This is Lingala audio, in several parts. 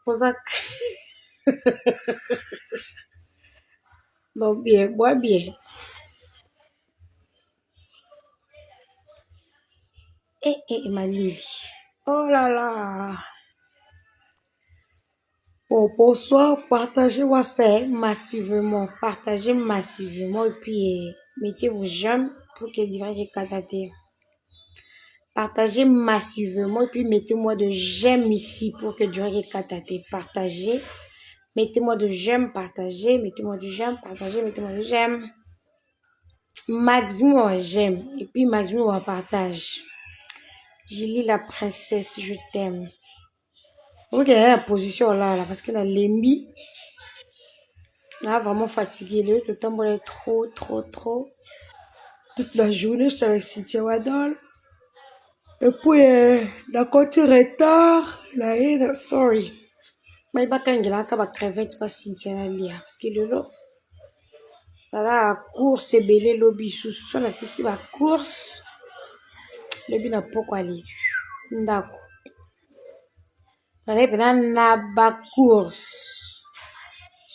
Oza bon bien, bois bien. Eh eh malili. Oh là là. Bon, bonsoir, partagez-moi ça massivement. Partagez massivement et puis eh, mettez vos j'aime pour que direct katater. Partagez massivement et puis mettez-moi de j'aime ici pour que direct katater. Partagez. Mettez-moi de j'aime, partagez. Mettez-moi du j'aime, partagez. Mettez-moi du j'aime. Maximum j'aime et puis maximum partage. Julie la princesse, je t'aime. Ok, la position là, là parce que la lembi, là vraiment fatigué. Le tout trop, trop, trop. Toute la journée, j'étais avec Cynthia Wadol. Et puis, euh, la côté retard, la haine, sorry. Mais bakangelaka ba crevette ba Cynthia nalia parce que lelo naza course ebele lobi susu so nasisi ba course lobi na pokwa ali ndako Nazali mpenza na ba course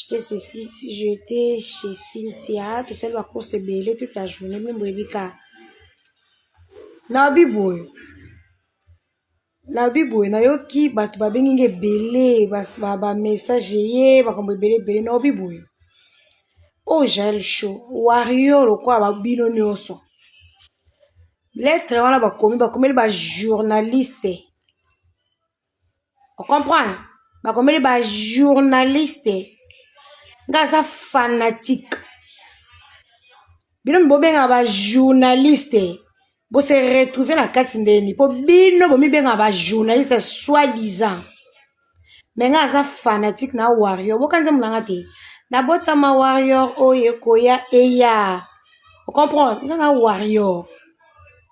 j'étais chez Cynthia tosali ba course ebele toute la journée bino boyebi ka nayebi boye nayebi boye nayoki bato babengi nga ebele ba message eye makambo ebele ebele nayebi boye oyo jael show wario lokola ba bino nyonso lettre wana bakomi bakomeli ba journaliste o comprendre bakomeli ba journaliste nga aza fanatique bino bobengaka ba journaliste bose retrouve na kati ndeni mpo bino bomibengaka ba journaliste soit disant me nga aza fanatique na warrior bokanisa monanga te nabotama warrior oyo ekoya eya ocomprendre nga na warrior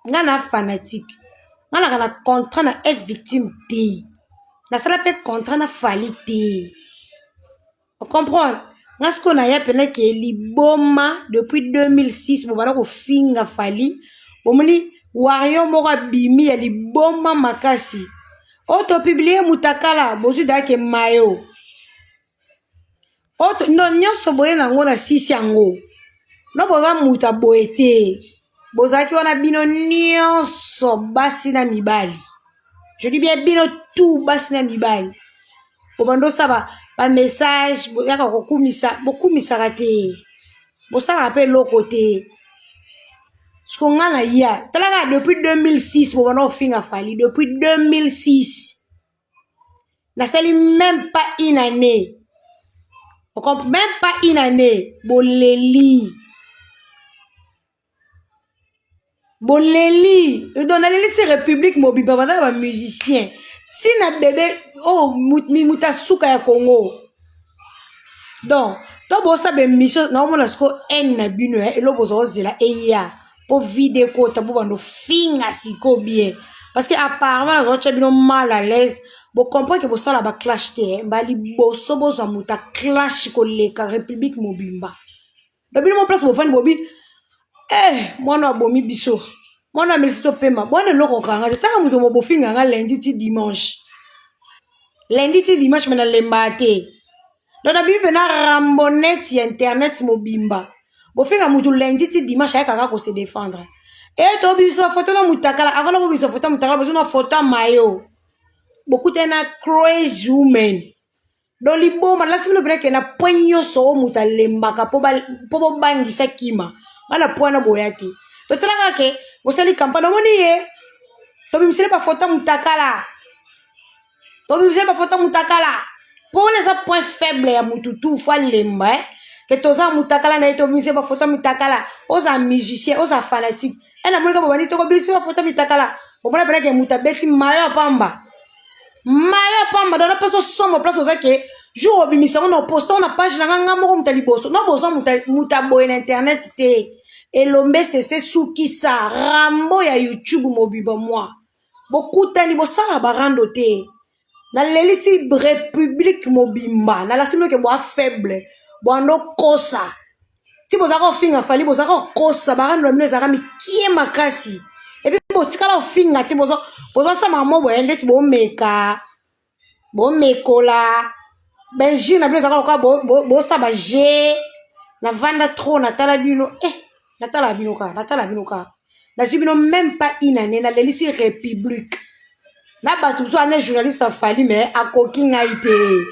nga na fanatique nga naka na contrat na f victime te nasala mpe contrat na fali te ocomprendre nga sikoyo naya mpena ke liboma depuis 2006 bobanda kofinga fali bomoni wario moko abimi ya liboma makasi oyo topiblie mutakala bozwi dayake mayo oyo no nyonso boye na yango na sisi yango no boza moto ya boye te bozalaki wana bino nyonso basi na mibali je dis bien bino tout basi na mibali bobanda osala bamessage boyaka kokumisa bokumisaka te bosalaka mpe eloko te siko nga na ya talaka depuis 2006 bobanda kofinga fali depuis 2006 nasali même pas une année même pas une année boleli boleli donc nalelisi république mobimba baza na bamusicien ntina bebe oyo oh, moto asuka ya congo donc to bosa baémission naomona sikoyo haine na bino eh, eloko boza kozela eya mpo vide ekota bo bando finga sikoyo bien parce que apparemment nazotya bino mal à l'aise bocomprendre ke bosala baclash te eh. ba liboso bozwa moto aclash koleka république mobimba ba bino mo place bofandi bobi eh mwana abomi biso mwana amelisi topema bwana eloko okanga te tanga moto mo bofinga nga lundi ti dimanche lundi ti dimanche me nalembaa te donc nabimi mpe na rambonet ya internet mobimba bofinga motu lundi ti dimanche ayaka kaka kose défendre e tobimisa bafoto na mutakala avant na bobimisa foto ya mutakala bozwi na foto ya mayo bokutani na crazy woman donc liboma nalasi bino mpena ke na point nyonso oyo moto alembaka mpo bobangisa kima nga na point na boya te totalaka ke bosali campagne omoni ye tobimiseli bafoto ya mutakala tobimiseli bafoto ya mutakala mpo wana eza point faible ya motu tu fo alemba eh? ke toza mutakala na ye tobimiseli bafoto ya mutakala oza musicien oza fanatique e namoni ka bobandi tokobimisi bafoto ya mitakala omona mpena ke moto abeti mayo ya pamba mayo ya pamba donc napesa somo place oza ke jour obimisa yango na oposte yango na page na nga nga moko moto ya liboso no bozwa moto ya boye na internet te elombe sese sukisa rambo ya youtube mobimba mwa bokutani bosala barando te nalelisi republique mobimba nalasi bino ke boa faible boando kosa ti bozalaka kofinga fali bozalaka kokosa barando na bino ezalaka mikie makasi epuis botikala kofinga te bozosala mamo boye ndeti bomeka. Bomekola bainjure na bino ezalaka lokola bosala baje. Navanda trop, natala bino, eh, natala bino kaka, natala bino kaka. Nazwi bino même pas une année, nalelisi république na bato mosusu. Ane journaliste afali, mais akoki ngai te,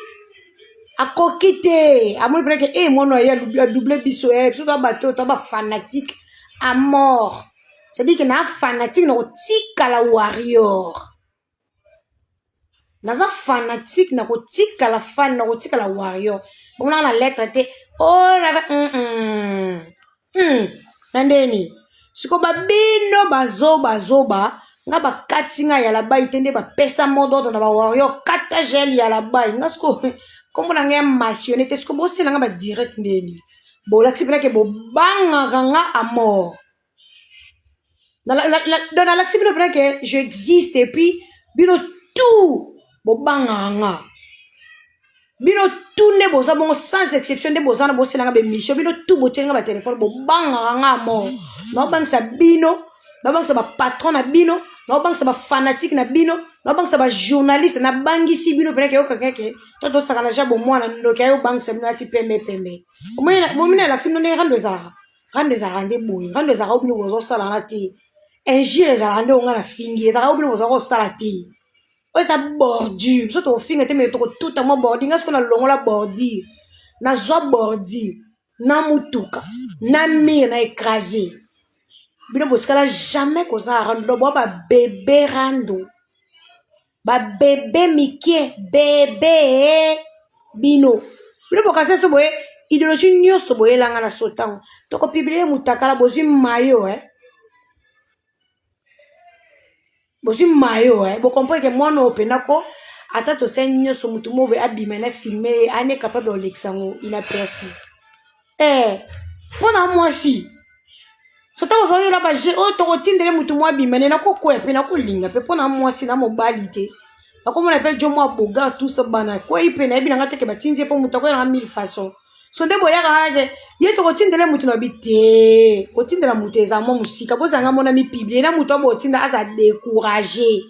akoki te. Amoni mpena ke e mwana ye adouble biso. E biso toa bato, toa bafanatique à mort, c'est-à-dire ke na fanatique na kotikala warrior. Naza fanatique na kotikala fan, na kotikala warrior. Bomonaka na lettre te. O oh, naza Na ndeni siko babino bazobazoba nga bakati nga ya labai te, nde bapesa mot d'ordre na bawarrior kata gel ya labai. Nga siko nkombo na ngai ya masione te. Siko bosela nga badirect ndeni bolakisi mpena ke bobangaka nga à mort. Donc nalakisi bino mpena ke j'existe, et puis bino tout bobangaka nga. Bino tout nde boza bongo, sans exception, nde boza na boselanga bemission. Bino tout botielinga batelefone, bobangaka nga mort. Naobangisa bino, naobangisa bapatron na bino, naobangisa bafanatique na bino, naobangisa bajournaliste. Nabangisi bino mpena ke yokaka ke to tosaka na ja bomwana ndoki ayobangisa bino ati pembe pembe. Bomoni, alakisi bino ndenge rando ezalaka. Rando ezalaka nde boye, rando ezalaka oyo bino bozosala nga te. Injure ezalaka nde onga na fingi, ezalaka oyo bino bozala kosala te. Oyo eza bordure, biso tokofinga te, me tokotuta mwa bordure. Nga siko nalongola bordure, nazwa bordure na mutuka na mire na écrase. Bino bosikala jamais kozala rando. Lobo babebe rando, babebe mike bebe. Bino bino bokasi so boye idéologie nyonso boyelanga na so. Ntango tokopublier mutakala, bozwi mayo, eh? Bozwi mayo, eh? Bocomprendre ke mwana oyo mpena ko ata tosali nyonso, motu moko boye abima na filme ye, ane capable olekisa yango inaperçu, eh, mpo na mwasi. So ntango ozalaki baje oyo tokotindele motu mwa abima ne, nakokwea mpe nakolinga mpe mpo na mwasi na mobali te. Nakomona mpe jo mwa bogar tusa bana kwei mpe nayebi nanga teke batindi ye mpo moto akoyelanga mille façon. So nde boyaka kaka ke ye tokotindele motu na bi te. Kotindela motu eza mwa mosika. Bozanga mona mipublier na motu abotinda aza découragé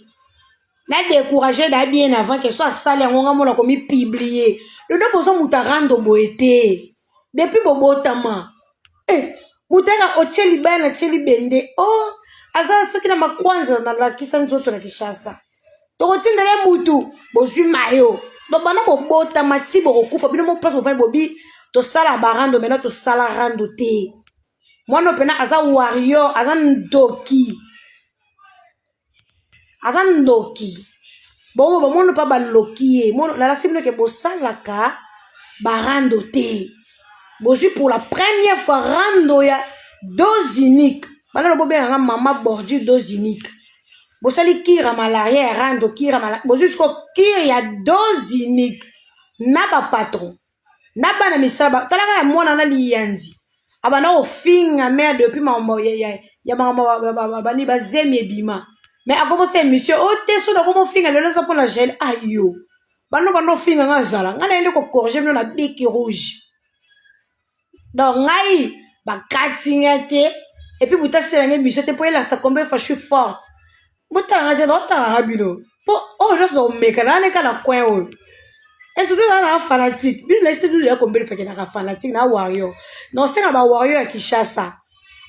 na découragé da bien avant ke so asali yango. Nga mona komipublier dodo, boza moto arando boye te depuis bobotama. Eh, moto ayaka otie libaya na tie libende o oh, aza soki na makwanza nalakisa nzoto na Kinshasa, tokotindela mutu. Bozwi mayo donc bana bobotama ti bokokufa. Bino mo place bofandi bobi tosala barando. Maintenant tosala rando te. Mwana mpena aza warrior, aza ndoki, aza ndoki. Bongo bamoni mpa baloki ye. Nalakisi bino ke bosalaka barando te. Bozwi pour la première fois rando ya dose unique. Bana lobo bobengaka mama bordure dose unique. Bosali cure ya malaria ya rando, cure ya malaria. Bozwi siko cure ya dose unique na bapatron na bana misala. Talaka ya mwana na liyanzi abanda kofinga mare depuis makambo ya makambo bani bazemi ebima, mais akomosa émission oyo te. So nakomofinga lelo eza mpona gel ayo. Bano bando ofinga nga azala ngai naye nde kocorriger bino na bic rouge. Donc ngai bakati nga te, et puis botasela nga émission te mpo elakisa combien fois je suis forte. Botala nga te, naotala nga bino mpo oyo nyonso omeka naleka na coin oyo. Et surtout eza na fanatique bino naesi bino ya combien fois fanatique na warrior. Naosenga bawarrior ya Kinshasa,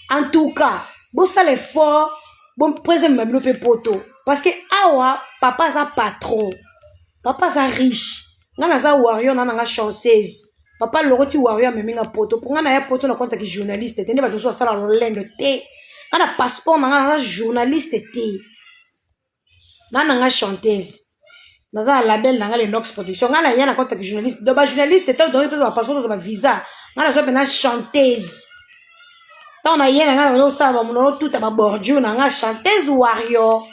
en tout cas bosala effort, boprésente bino mpe poto, parce que awa papa aza patron, papa aza riche. Nga naza warrior na nanga chanceuse. Papa lokoti warrior amemi nga poto mpo nga na ya poto na kontaki journaliste te, nde bato mosusu basala lolendo te. Nga na passeport na nga naza journaliste te, nga na nga chanteuse, naza na label na nga Lenox Production. Nga na ya na kontaki journaliste, donc bajournaliste te. Donc toza bapasseport, toza bavisa. Nga nazwa mpena chanteuse. Ntango na ye na nga nazosala bamono tuta babordure na nga chanteuse warrior,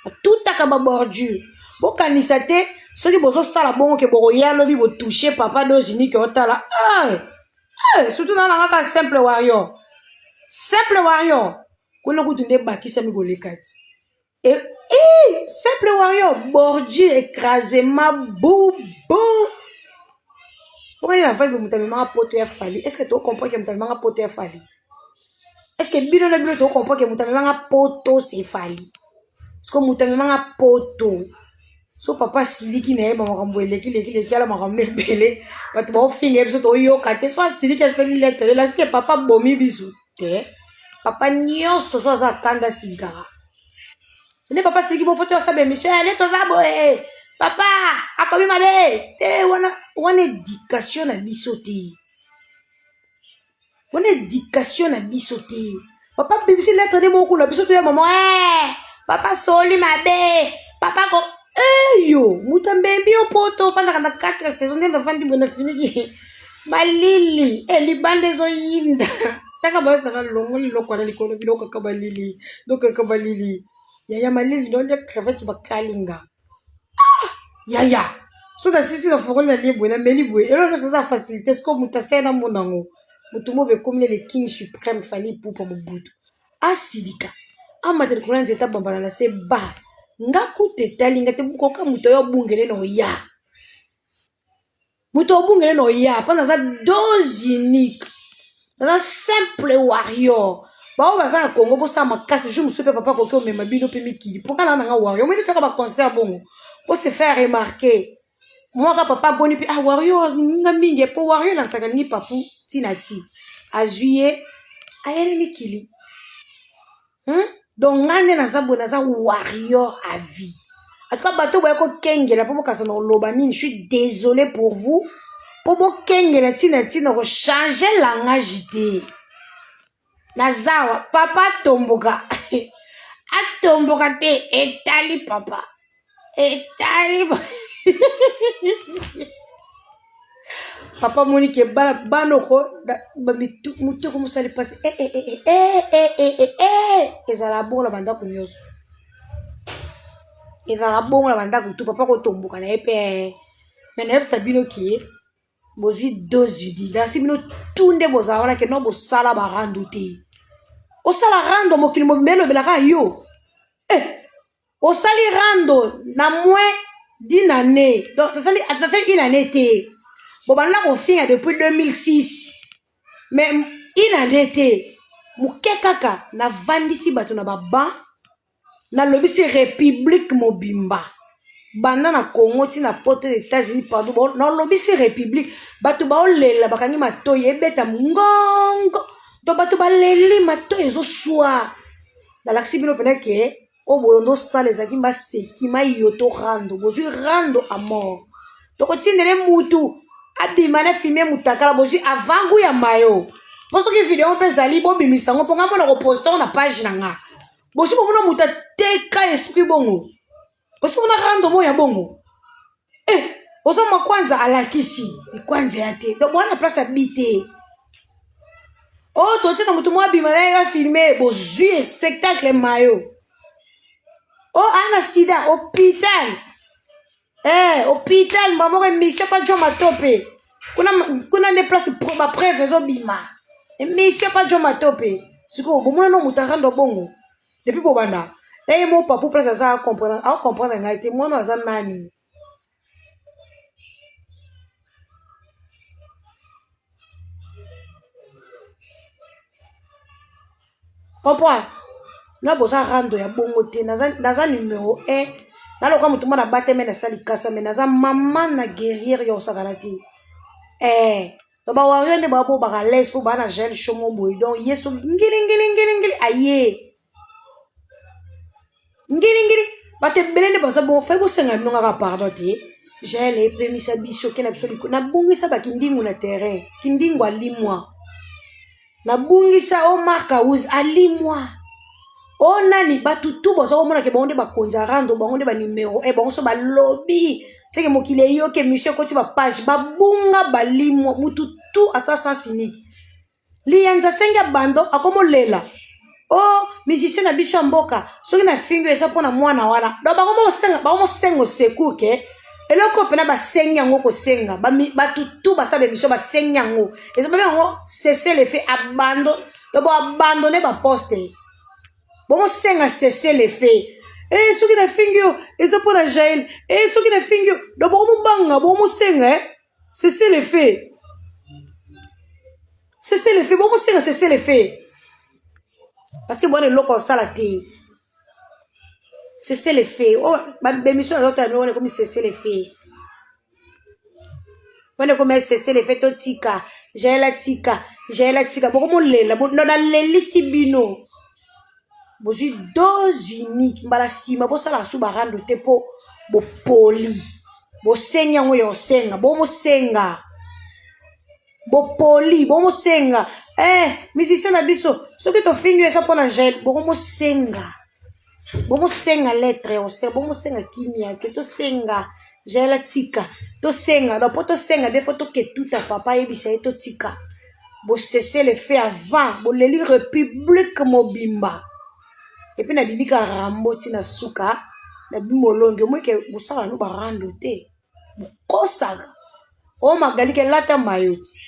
atutaka babordure. Bokanisa te soki bozosala bongo ke bokoya lobi botouche papa dose unique. Otala, eh, eh, surtout na nanga kaka simple warrior, simple warrior kuna kutu nde bakisami koleka ti. Eh, simple warrior bordure écrasement bubu okani na vibe. Moto amemanga poto ya Fally, est ce que tocomprendre ke moto amemanga poto ya Fally? Est ce que bino na bino tocomprendre ke moto amemanga poto c'est Fally? Parce que moto amemanga poto. So papa asiliki na ye ba makambo eleki leki leki ala makambo na ebele bato baofinga ye biso toyoka te so asiliki asali lettre elasi ke papa abomi biso te papa nyonso so aza kanda asilikaka nde papa asiliki bo foto asala émission ya nde toza boye papa akomi mabe te wana wana éducation na biso te wana education na biso te papa bimisi lettre nde bokula biso toya mama eh, papa soli mabe papa ko eyo eh, moto amembi yo poto ofandaka na 4 saison nde nafandi boye nafiniki malili e libanda ezoyinda taka bazaka longoli liloko wana likolo biloko kaka malili dokaka malili yaya malili nolia crevette bakalinga ah yaya soki nasisi na fongoli na lie boye nameli boye eloko nyonso eza facilité sikoyo moto asali na mona yango moto mobe ekomi nde le king suprême fali ipupa mobutu asilika amata likolo ya nzete abambana na se ba nga kutu etali nga te koka moto oyo obungele na oya moto obungele na oya mpo naza dose unique naza simple warrior baoyo baza na congo bosala makasi jour mosusu mpe papa akoki omema bino mpe mikili mpo nga na nanga warrior omoni toka baconcert bongo mpo se faire remarquer mwaka papa aboni mpe ah warrior nga mingi mpo warrior elakisaka alingi papu ntina ti azwi ye ayeli mikili Hmm? Donc nga nde naza boye naza warrior à vie. En tout cas bato boya kokengela mpo bokasa na koloba nini, je suis désolé pour vous mpo bokengela ntina ntina kochange langage te. Nazawa papa atomboka atomboka te etali papa etali papa moni ke bana bana oko motu ekomosali mpasi eh, eh, eh, ezala bongo na bandako nyonso ezala bongo na bandako tu papa kotomboka na ye mpe me nayebisa bino ke bozwi dose di nasi bino tu nde bozala wana ke no bosala barando te osala rando mokili mobimba elobelaka yo eh, osali rando na moins d'une année donc tosali une année te bobanda kofinga depuis 2006 mais une année te moke kaka navandisi bato na baban nalobisi république mobimba banda na congo ti na poto états-unis pardon nalobisi république bato baolela bakangi matoi ebeta ngongo to bato baleli matoi ezoswa nalakisi bino mpena ke oyo boyondo osala ezalaki maseki mayoto rando bozwi rando a mort tokotindele mutu abima na filme mutakala bozwi avangu ya mayo mpo soki video mpe ezali bobimisa yango mpo ngai mona koposte yango na page na nga bozwi bomona moto ateka esprit bongo bozwi bomona rando moyo ya bongo eh, oza makwanza alakisi mikwanza ya te donc bwana place ya bi te oyo oh, totika moto mwa abima na ye bafilme bozwi spectacle mayo o oh, ana sida hôpital eh, hôpital mbala moko émission pa jo matope kuna, kuna nde place bapreuve ezobima émission pa jo matope sikoyo bomona no moto arando bongo depuis bobanda na ye mo papu place aza acomprendre ngai te mwana aza nani comprendre na boza rando ya bongo te naza, naza numero 1 naloka moto mwana bateme nasali kasa me naza mama na guerriere ya kosakana te eh, to bawario nde babobaka laise mpo baa na gel shomo boye donc ye so ngili ngili ngili ngili aye ngilingili bato ebele nde baza bongo fai bosenga bino kaka pardon te jael epemisa biso ke na biso liko nabungisa bakindingu na terrain kindingu alimwa nabungisa o mark aus alimwa o nani bato tu baza komona ke bango nde bakonzi ya rando bango nde banumero e bango so balobi seke mokili eyoki emission ekoti bapage babunga balimwa mutu tu asa sens unique liyanzi asengi abando akomolela o oh, musicien na biso ya mboka soki na fingi eza mpo na mwana wana donc bakomosenga secours ke eloko oyo mpena basengi yango kosenga bato tu basala emission basengi yango eza babenga yango cesse le fait abando donc boabandone baposte bomosenga cesse le fait e eh, soki na fingi yo eza mpo na jael e eh, soki na fingi yo donc bokomobanga bokomosenga e Cessez le fait. Cessez le fait. Bongo senga cessez le fait. Parce que bwana eloko osala te. Cessez le fait. Oh, ba émission nazotala bino wana ekomi cessez le fait. Wana ekomi cessez le fait totika. Jael atika, Jael atika. Bokomolela, no nalelisi bino. Bozwi dose unique mbala nsima bosalaka su barando te mpo bopoli. Bosengi yango ya osenga, bomosenga. Bopoli, bomosenga. Eh, musicien na biso, soki tofingi yo eza mpo na Jael, bokomosenga. Bomosenga lettre ya osenga, bomosenga kimia ke tosenga Jael atika, tosenga donc mpo tosenga bien fo toketuta papa ayebisa ye totika. Bosese le fait avant, boleli république mobimba. Epuis nabimi ka Rambo ntina suka, nabimi molongi omoi ke bosala no barando te. Bokosaka. O Magali ke lata mayo ti.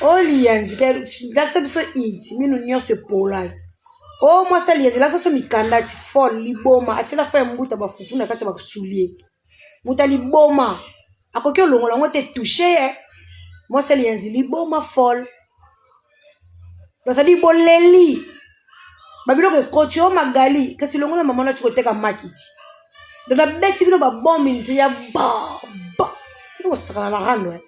O liyanzi ke lakisa biso inti minu nyonso epola ti. O mwasi ya liyanzi lakisa biso mikanda ti folle liboma atiela fo ya mbuta bafufu na kati ya basulie. Moto ya liboma akoki olongola yango te touche ye. Mwasi ya liyanzi liboma folle. Bazali boleli babiloko ekoti o Magali kasi longola mama nati koteka maki ti. Donc nabeti bino babombe nzela ya ba ba bino bosakana na rando eh.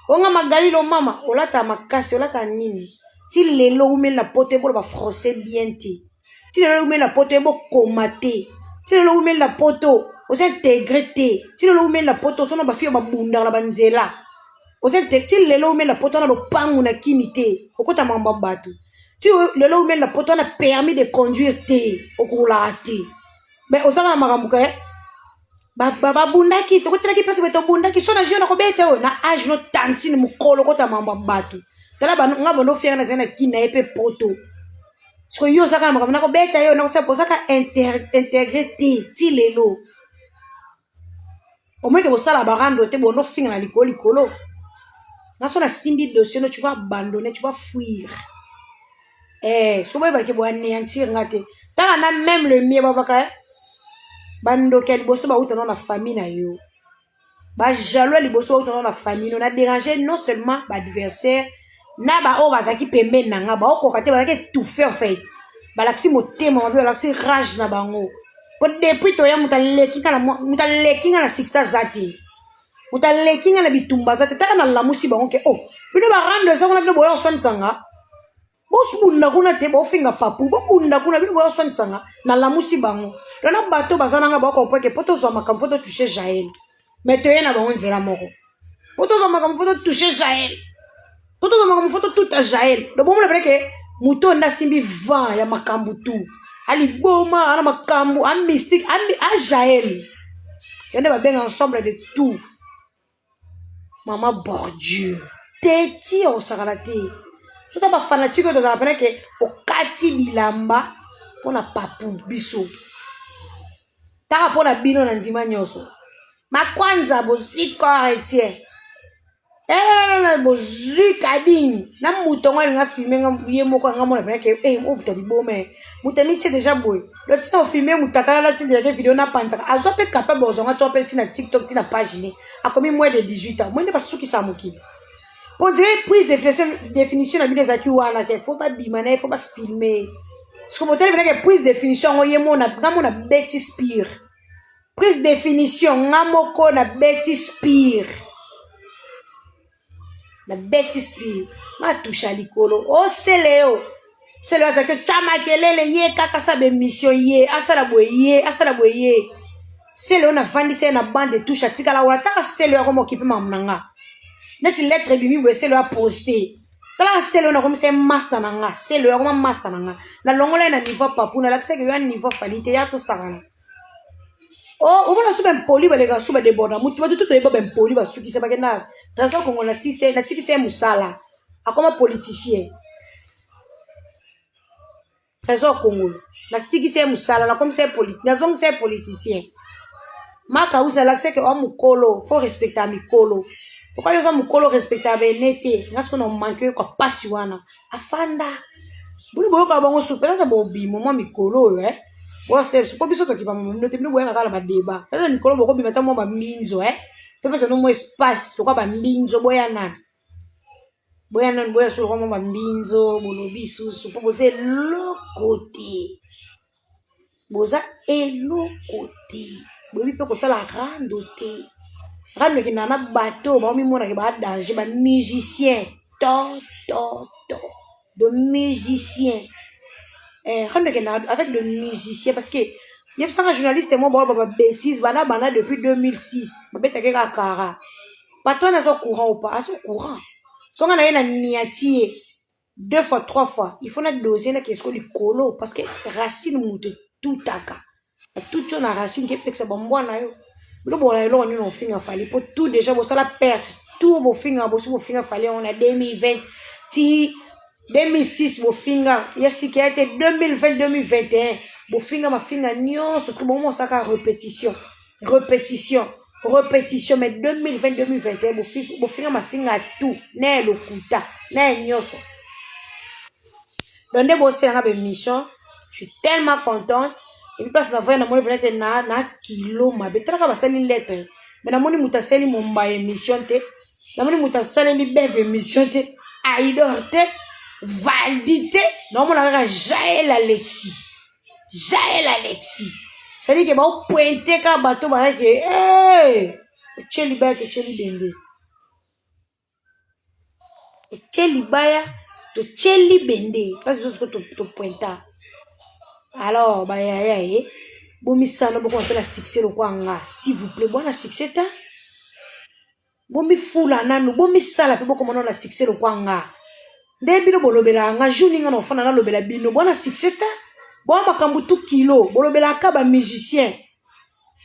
Onga Magali lo mama olata makasi olata nini ti lelo umeli na poto eboloba français bien te ti lelo umeli na poto ebokoma te ti lelo umeli na poto oza integre te ti lelo umeli na poto oza na bafille babundaka na banzela oza ti lelo umeli na poto na lopangu na kini te okota makambo ya bato ti lelo umeli na poto na permis de conduire te okolaka te mais ozaka na makambo ke babundaki tokotelaki place boye tobundaki so na jeu na kobeta oyo na age no tantine mokolo okota makambo ya bato tala nga bando ofiaka nazali na kini na ye mpe poto sikoyo yo ozaka na makambo nakobeta yo nakosala ozaka integre te ti lelo omoki kosala barando te bondo finga na likolo likolo nga so nasimbi dossier no tu vas abandonner, tu vas fuir. Eh, soki boyebaki boanéantir nga te tanga na même le mie babaka eh? Bandoki ya liboso bauta nao na famille na yo, bajaloux ya liboso bauta nao na famille no. Na déranger non seulement baadversaire na baoyo bazalaki pembeni na nga, baokoka te, bazalaki étouffé en fait. Balakisi motema mabe, balakisi rage na bango po depuis toya moto aleki nga na moto aleki nga na succès aza te, moto aleki nga na bitumba aza te. Taka nalamusi bango ke oh, bino barando eza kuna, bino boya koswanisanga, bobunda kuna te, bofinga papu, bobunda kuna, bino boya koswanisanga. Nalamusi bango donc na bato baza nanga bakomprendre ke mpo tozwa makambo fo totouche Jael, mais toye na bango nzela moko. Mpo tozwa makambo fo totouche Jael, mpo tozwa makambo fo totuta Jael. Donc bomona pene ke moto oyo nde asimbi vent ya makambo tu aliboma ana makambo amystique a Jael yo nde babenga ensemble de tout mama bordure te ti ya kosakana te. Sota bafanatike oyo tozala pene ke okati bilamba mpona papu biso taka mpona bino na ndima nyonso makwanza bozwi corps entier bozwi kadini na moto yango alinga filme nga ye moko anga mona pena ke oyo moto aliboma moto amitie deja boye lo ntina ofilme moto akala tindelaki video napanzaka azwa mpe capable ozwanga twa mpe ntina TikTok ntina page ne akomi moins de 18 ans moi nde basukisa mokili po dire prise définition na bino ezalaki wana ke fo babima na ye fo bafilme. Siko botali pena ke prise définition yango ye mona nga mona beti spire prise définition nga moko na beti spire na beti spire nga tusha likolo osele yo sele oyo azalaki otya makelele ye kaka asala baémission ye asala boye ye asala boye ye sele oyo navandisa ye na bande touche atikala wana taka sele oyo akoma okipe makambo na nga neti lettre ebimi boye sele oyo aposte tala sele oyo nakomisa ye master na nga sele oyo akoma master na nga nalongola ye na niveau papu nalakisaki yo ya niveau Fally te ya tosakana. Oh, omona so baimpoli balekaka so badéborda mutu bato to toyeba baimpoli basukisa bakenda Trésor Congo na sise natikisa ye mosala akoma politicien. Trésor Congolo natikisa ye mosala nakomisa ye nazongisa ye politicien. Maka usi alakisa ke oa mokolo fo respecta mikolo okoki oza mokolo respecta bene te nga siko na omanke oyoka mpasi wana afanda bino boyoka bango su peut-être bobima mwa mikolo oyo eh bosepso mpo biso tokipa bino te bino boyaka kaka na badeba peut-être mikolo bokobima ta mwa bambinzo eh topesa no mwa espace lokwa bambinzo boya nani boya nani boya so lokwa mwa bambinzo bolobi susu mpo boza eloko te. Boza eloko te. Boyebi mpe kosala rando te. Rando ekendaka na bato oyo baomimonaka ba danger, ba musiciens to to to de musiciens. Eh, rando ekendaka avec de musiciens parce que yebisaka journaliste mo baoyo ba bêtise bana bana depuis 2006 babetaki kaka kara. Patron aza courant ou pas? Aza courant. Songa na ye na niati ye deux fois, trois fois, il faut na doser na kesiko likolo parce que racine moto etutaka atuti yo na racine kepekisa bambwa na yo. Bino bola eloko nini ofinga Fally mpo tout déjà bosala perte, tout bofinga, bosi bofinga Fally yango na 2020 ti 2006, bofinga ya sika ya te. 2020, 2021, bofinga mafinga nyonso soki bongo mosaka répétition, répétition, répétition. Mais 2020, 2021, bofinga mafinga tout na ya lokuta na ya nyonso. Donc nde boselanga baémission, je suis tellement contente. Et puis place na voya, namoni peut-être na kilo mabe. Talaka, basali lettre, mais namoni moto asali momba émission te, namoni moto asaleli beve émission te, Aidor te, Valdi te, naomona kaka Jael Alexis, Jael Alexis. C'est-à-dire ke baopointe kaka bato bayake otie libaya, totie libende, otie libaya, totie libende, mpasi biso siko topointa. Alors bayaya ye, bomisana, bokoma mpe na succès lokwa nga, s'il vous plaît. Bwana succès ta, bomifula nanu, bomisala mpe bokoma nano na succès lokwa nga. Nde bino bolobelaka nga jour ninga na ofanda nalobela bino. Bwana succès ta, bwa makambo tu kilo, bolobelaka bamusicien,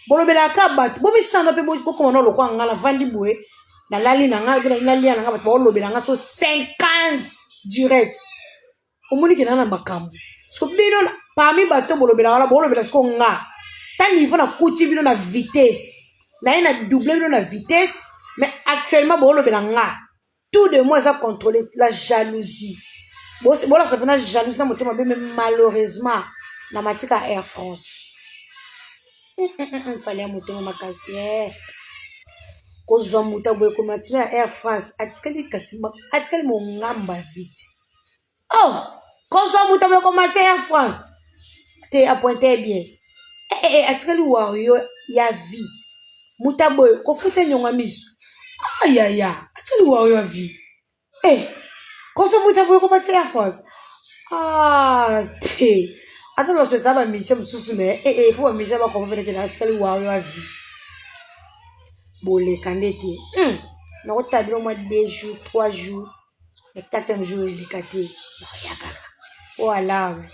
bolobelaka bato, bomisana mpe bokoma nano lokwa nga. Navandi boye, nalali na nga, nalia na nga, bato baolobela nga so 50 direct. Omoni ke na makambo siko bino parmi bato bolobelaka wana, bolobela siko nga ta niveau nakuti bino na vitesse naye na double bino na vitesse. Mais actuellement bolobela nga tout de moi eza contrôlé. La jalousie, bolakisa mpena jalousie na motema mabe. Mais malheureusement na matika Air France, Fally ya motema makasi kozwa moto boye komatila ya Air France, atikali kasi atikali mongamba vite. Oh, kozwa moto boye komatia Air France te, apointe bien atikali wario ya vie. Moto boye kofuta nyonga miso ayaya, atikali wario ya vie. Kozwa moto boye komatia Air France, ah te, ata loso eza bamusicien mosusu. Mais faut bamusicien bakoma penekende, atikali wario ya vie. Boleka nde te. Nakotala bino mwa 2 jours, 3 jours, le quatrième jour eleka te, nakoya kaka po alarme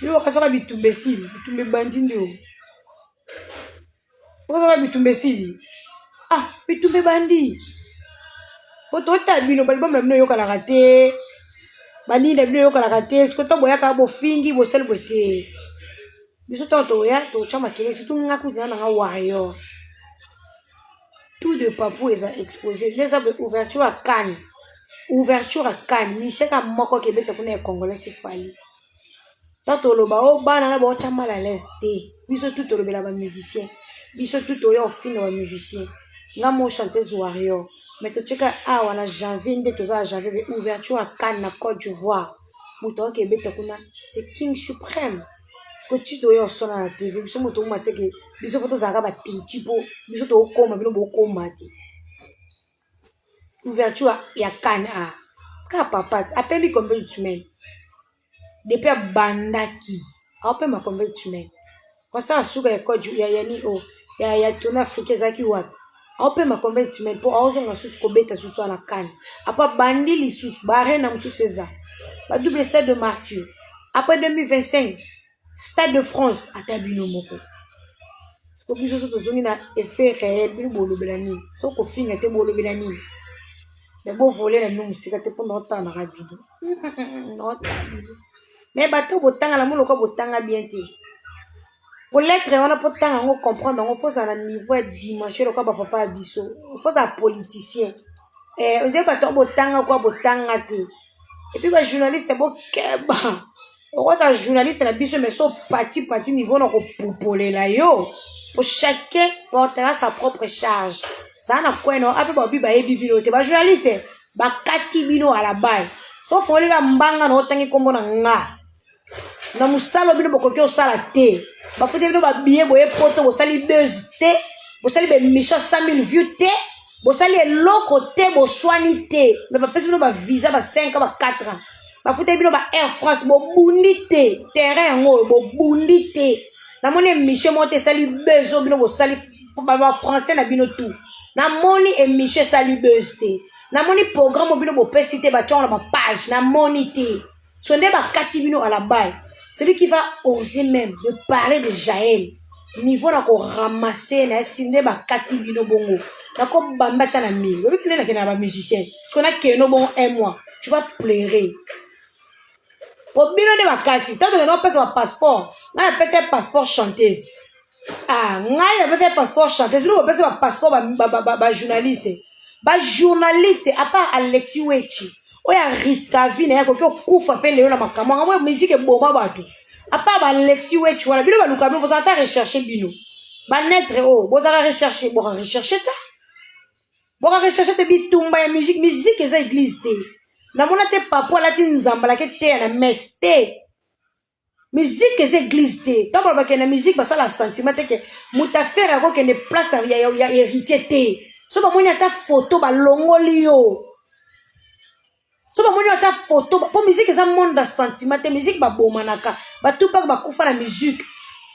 bino. Bakasoka bitumba esili, bitumba ebandi nde o okasoka bitumba esili, ah, bitumba ebandi po totala bino. Balibambo na bino eyokanaka te, banini na bino eyokanaka te. Siko to boyaka, bofingi, bosali boye te. Biso ntango toya, totya makele, surtout nga kutu na nanga warrior. Tout de papu eza exposé nde eza boye. Ouverture ya CAN, ouverture ya CAN, musicien moko kebeta kuna ya congolais c'est Fally. To toloba o bana na baotya mal à l'aise te. Biso tu tolobela bamusicien, biso tu toya ofinga bamusicien. Nga mo chanteuse warrior, mais totieka awa na janvier nde toza na janvier be ouverture ya CAN na Côte d'Ivoire, moto aoki ebeta kuna c'est King Suprême. Siko ti toya osona na TV, biso moto okoma teke, biso faut tozalaka bateti mpo biso tokokoma, bino bokoma te. Ouverture ya CAN a kaka papa ti apemi combien de semaine depuis abandaki, aopema combien de semaine? Concert ya suka ya Côte ya ni o ya tournée africain ezalaki wapi? Aopema combien de semaine mpo aozonga susu kobeta susu wana CAN? Apo abandi lisusu baarena mosusu, eza badouble Stade de Martyr, après 2025 Stade de France. Ata bino moko siko, biso so tozongi na effet réel, bino bolobela nini? So kofinga te, bolobela nini? Me bovole na bino mosika te mpo naotanaka bino, naotala bino. Me bato botanga na moloko, botanga bien te po lettre wana, mpo tanga yango, comprendre yango, faut ozala na niveau ya dimension lokola bapapa ya biso, faut ozala politicien. Ozali bato botanga kwa botanga te. Et puis bajournaliste, bokeba, okota journaliste na biso, mais so pati pati niveau na kopupolela yo, po chacun portera sa propre charge. Zala na kweno ape babi bayebi bino te. Bajournaliste bakati bino ala bai, so ofongoli ka mbanga na otangi nkombo na nga. Na mosala bino bokoki osala te. Bafuti bino ba billet boye poto bosali buzz te, bosali ba émission 100 000 vues te, bosali eloko te, boswani te. Mais bapesi bino ba visa ba 5 ans, ba 4 ans. Bafuti bino ba Air France bobundi te, terrain yango oyo bobundi te. Namoni émission moko te esali buzz oyo bino bosali ba français na bino tout. Namoni émission esali buzz te. Namoni programme oyo bino bopesi te batia yango na ba page, namoni te. So nde bakati bino à la balle. Celui qui va oser même de parler de Jaël, niveau na ko ramasser na si nde bakati bino bongo. Na ko bamba ta na mille. Oyebi kende na kende na ba musicien. Soki na keno bongo un mois, tu vas pleurer. Po bino nde bakati. Tango tokende kopesa ba passeport, ngai napesa ye passeport chanteuse. Ah, ngai napesa ye passeport chanteuse. Bino bopesa ba passeport ba journaliste. Ba journaliste à part Alexis Wechi oyo ariska vie na ye akoki okufa mpe lelo na makambo yango oyo musique eboma bato. À part ba Alexis Wechi wana bino baluka bino bozala ata recherche bino banetre oyo bozala recherche boka recherche ta boka recherche te bitumba ya musique. Musique eza église te. Namona te papo alati nzambalaki teya na messe te. Musique eza église te. Ntango balobaka na musique basala sentiment te ke moto affaire akokende place ya héritier te. So bamoni ata photo balongoli yo. So bamoni ata photo po musique eza monde ya sentiment te. Musique babomanaka, batupaka bakufa na musique.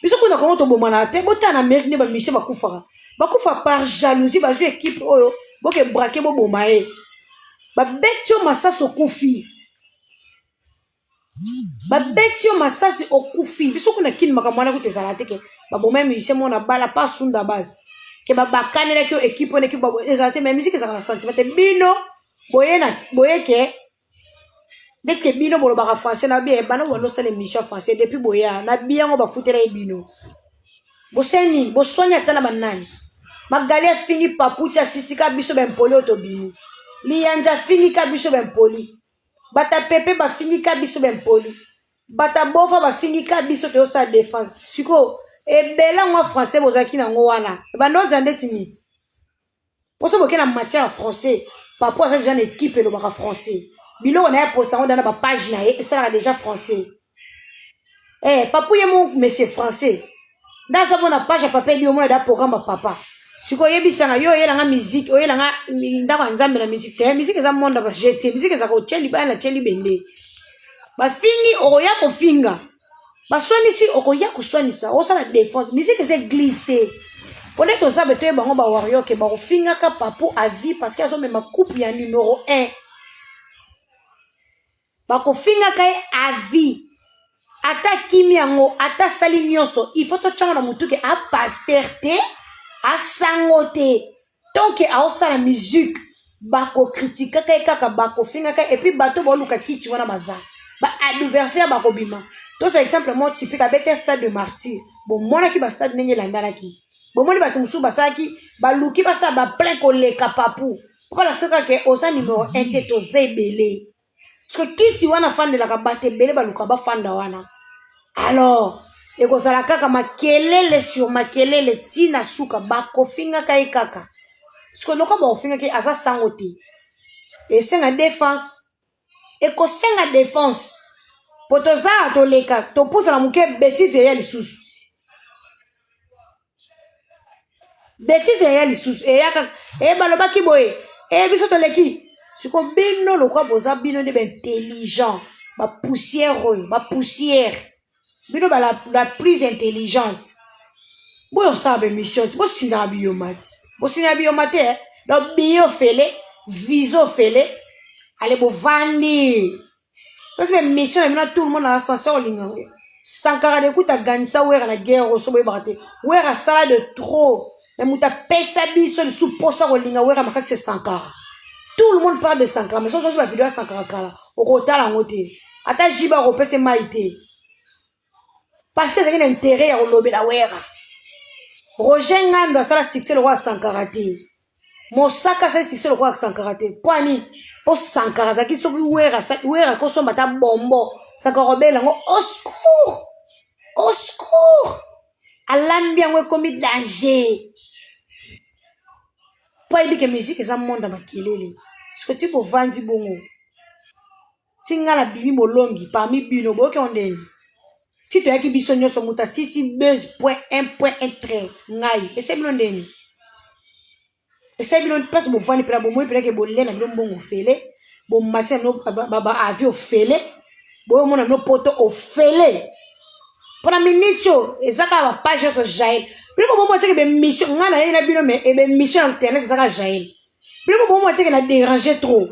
Biso kuna Kongo tobomanaka te. Botala na Amérique nde bamusicien bakufaka, bakufa par jalousie. Bazwi équipe oyo boke braquer, boboma ye, babeti yo masasi okufi, babeti yo masasi okufi. Biso kuna kini makambo wana kuta ezala te ke baboma musicien moko na bala pa sunda base ke babakanelaki yo équipe wana, équipe ezala te. Mais musique ezalaka na sentiment te. Bino boye na boye ke ndeti ke bino bolobaka français na bien, bana bandosala émission français depuis boya na biyango bafutela ye bino. Bosali nini? Boswani ata na banani? Magali afingi Paputi, asisika biso bempoli oyo tobimi. Liyanja afingika biso bempoli, bata pepe bafingika biso bempoli, bata bova bafingika biso, toyosala défense. Sikoyo ebele yango ya français bozalaki nango wana ebanda ozala ndeti nini? Mposo boke na matière ya français, papo aza déjà na équipe elobaka français. Biloko na ye aposta yango da na bapage na ye esalaka déjà français. Papu ye mo monsieur français nde aza mpo na page ya papa edi omona da programme ya papa. Sikoyo oyebisanga yo oyelanga musique, oyelanga ndako ya Nzambe na musique te. Musique eza monde ya baje te. Musique ezaka otie libaya na tie libende, bafingi okoya kofinga, baswanisi okoya koswanisa, osala défense. Musique eza église te. Mpo nde toza be toyeba bango bawarrior ke bakofingaka papu à vie parce que azomema coupe ya numéro 1, bakofingaka ye à vie. Ata kimi yango, ata asali nyonso, il faut totyanga na motu ke apaster te, asango te. Tant ke aosala musique, bakokritikaka ye kaka, bakofingaka. Et puis bato baoluka kiti wana baza baadversaire, bakobima. Tozwa exemple moko typique: abete stade de Martyr, bomonaki bastade ndenge elandanaki. Bomoni bato mosusu basalaki, baluki basala baplein koleka papu mpo balakisaka ke oza numéro 1 te, toza ebele. Parce que kiti wana afandelaka bato ebele baluka bafanda wana. Alors ekozala kaka makelele sur makelele ntina suka, bakofingaka ye kaka. Parce que loka bakofingaka ye, aza sango te, esenga défense, ekosenga défense. Po toza toleka topusana moke, bétise eya lisusu, bétise eya lisusu, eya kaka. E balobaki boye, e biso toleki. Siko bino lokwa boza bino nde baintelligent, bapoussière oyo, bapoussière bino ba la plus intelligente. Boyo osala baémission ti bosingaka biyoma ti bosingaka biyoma te. Donc biye ofele, visa ofele, ale bovandi tosi baémission na bino. Tout le monde na ascenseur olinga Sankara de kuta ganisa Wera na guerre oso boyebaka te. Wera asala de trop, mais moto apesa biso lisusu mposa kolinga Wera makasi se Sankara. Tout le monde parle de Sankara, mais soki bavideo ya Sankara kala okotala yango te, ata jiba akopesa mai te parce que ezalaki na intérêt ya kolobela Wera. Roger Ngando asala succès lokola Sankara te, Mosaka asali succès lokola Sankara te. Mpo ani? Mpo Sankara azalaki soki Wera, Wera kosomba ata bombo, Sankara kobela yango au secours, au secours, alambi yango ekomi danger mpo ayebi ke musique eza monde ya makelele. Soki ti bovandi bongo ti nga na bimi molongi parmi bino, boyoki yango ndeni. Ti toyaki biso nyonso moto asisi buzz point 1 point 1 trait ngai esali bino ndeni esali bino mpasi bovandi mpena bomoi mpena ke bolia na bino mbongo ofele bomati na bino baavi ofele boyomona bino poto ofele mpo na miniti oyo eza kaka bapage nyonso jael bino bobomona teke bemission ngai nayebi na bino me ebemission ya internet eza kaka jael bino bobomona teke na déranger trop